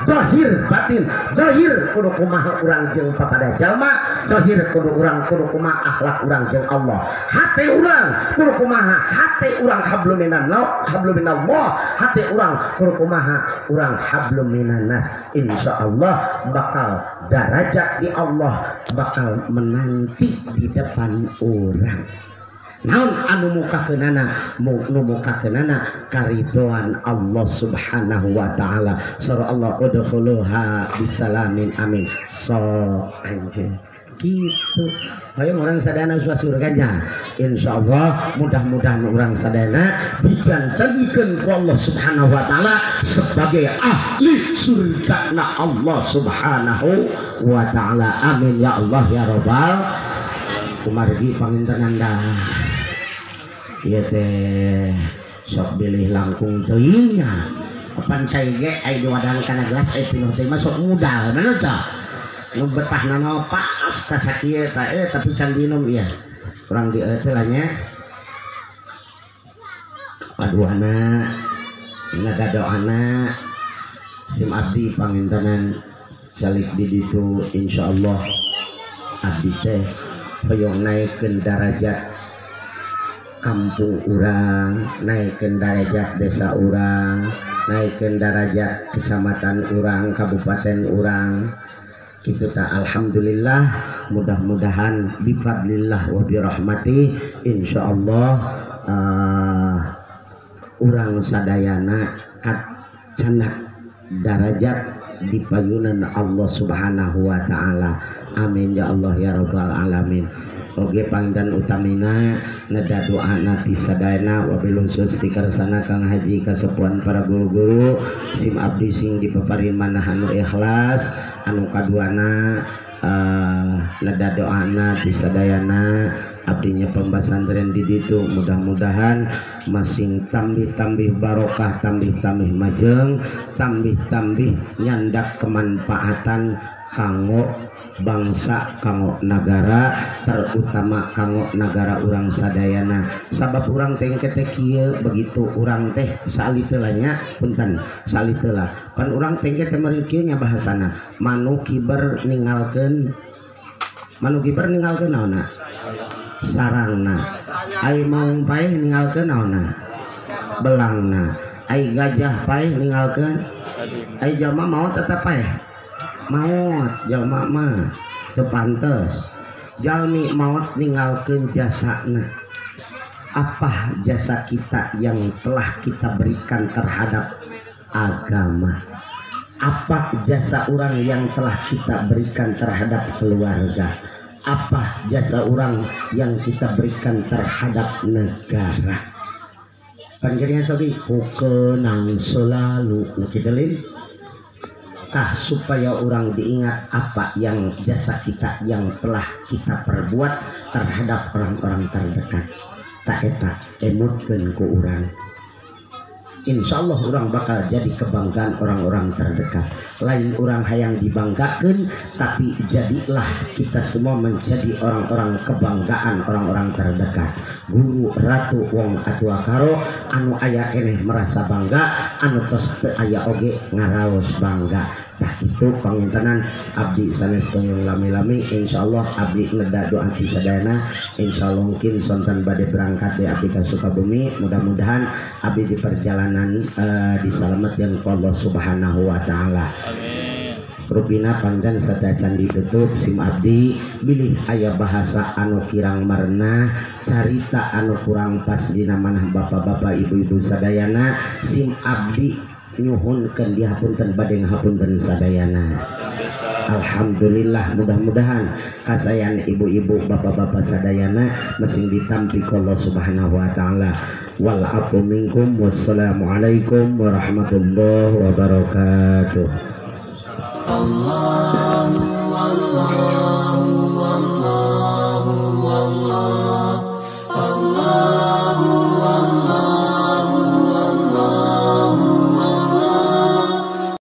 Zahir batin, zahir kudu kumaha urang jeung papada jalma, zahir kudu urang kudu kumaha akhlak urang jeung Allah. Hate urang kudu kumaha, hate urang hablum minallah, hablum minallah, hate urang kudu kumaha urang hablum minan nas. Insyaallah bakal darajat di Allah bakal menanti di depan orang. Naon anu mukakeunana, nu mukakeunana karidoan Allah Subhanahu wa taala. Surah Allah udkhuluha bisalamin amin. So anjeun gitu. Ayo orang sadana usah surganya. Insyaallah mudah-mudahan orang sadana dijantenkeun ku Allah Subhanahu wa taala sebagai ahli surga na Allah Subhanahu wa taala. Amin ya Allah ya Rabbal. Kumargi pangintenanda. Ieu teh sok bilih langkung teuing nya. Kapan cai ge ai diwadang kana gelas ai pinuh teh mah sok mudal mana tah. Nu betahna naon pas ka sakieu tah tapi can dinum ieu. Urang di teh lah nya. Paduana ngadadoana sim abdi pangintenan calik di ditu insyaallah abdi teh hoyong naikkeun darajat kampung urang, naikkeun darajat desa urang, naikkeun darajat kecamatan urang, kabupaten urang. Kitu ta alhamdulillah, mudah-mudahan bifadlillah wa birahmati insyaallah urang sadayana kacanak darajat di payunan Allah Subhanahu wa taala. Amin ya Allah ya rabbal alamin. Oge pangdan utamina neda doana ti sadayana wabil khusus ti karsana Kang Haji kasepuhan para guru-guru sim abdi sing dipaparin manah anu ikhlas anu kaduana neda doana ti sadayana abdinya pembasantren di ditu mudah-mudahan masing tambih-tambih barokah, tambih-tambih majeng, tambih-tambih nyandak kemanfaatan kanggo bangsa, kanggo nagara, terutama kanggo nagara urang sadayana. Sabab urang teh engke teh kieu begitu urang teh saliteula nya punten saliteula pan urang teh engke teh meureun kieu nya bahasana manu kiber ningalkeun, manu kiber ningalkeun naonna sarangna, ai maung paeh ningalkeun naonna belangna, ai gajah paeh ningalkeun, ai jalma maot tetep paeh maot, jalma mah teu pantes jalmi maot ningalkeun jasana. Apa jasa kita yang telah kita berikan terhadap agama? Apa jasa orang yang telah kita berikan terhadap keluarga? Apa jasa orang yang kita berikan terhadap negara? Panjenengan sobi ku kenang selalu kita tah supaya orang diingat apa yang jasa kita yang telah kita perbuat terhadap orang-orang terdekat. Tak eta emutkeun ku urang. Insya Allah orang bakal jadi kebanggaan orang-orang terdekat. Lain orang hayang dibanggakan, tapi jadilah kita semua menjadi orang-orang kebanggaan orang-orang terdekat. Guru ratu wong atua karo anu aya keneh merasa bangga, anu tos teu aya oge ngaraos bangga. Tah itu pangintenan abdi sanes tong lami-lami, insyaallah abdi neda doa sadayana. Insyaallah mungkin sonten bade berangkat di abdi ka Sukabumi, mudah-mudahan abdi di perjalanan diselamatkan Allah Subhanahu wa taala. Amin. Rupina pangdan sadacan ditutup sim abdi bilih aya bahasa anu kirang marna carita anu kurang pas dina manah bapak-bapak ibu-ibu sadayana sim abdi nyuhunkeun dihapunten bade ngahapunten sadayana. Alhamdulillah mudah-mudahan kasayan ibu-ibu bapak-bapak sadayana masing ditampi ku Allah Subhanahu wa taala. Wal afu minkum, wassalamualaikum warahmatullahi wabarakatuh. Allahu Allah.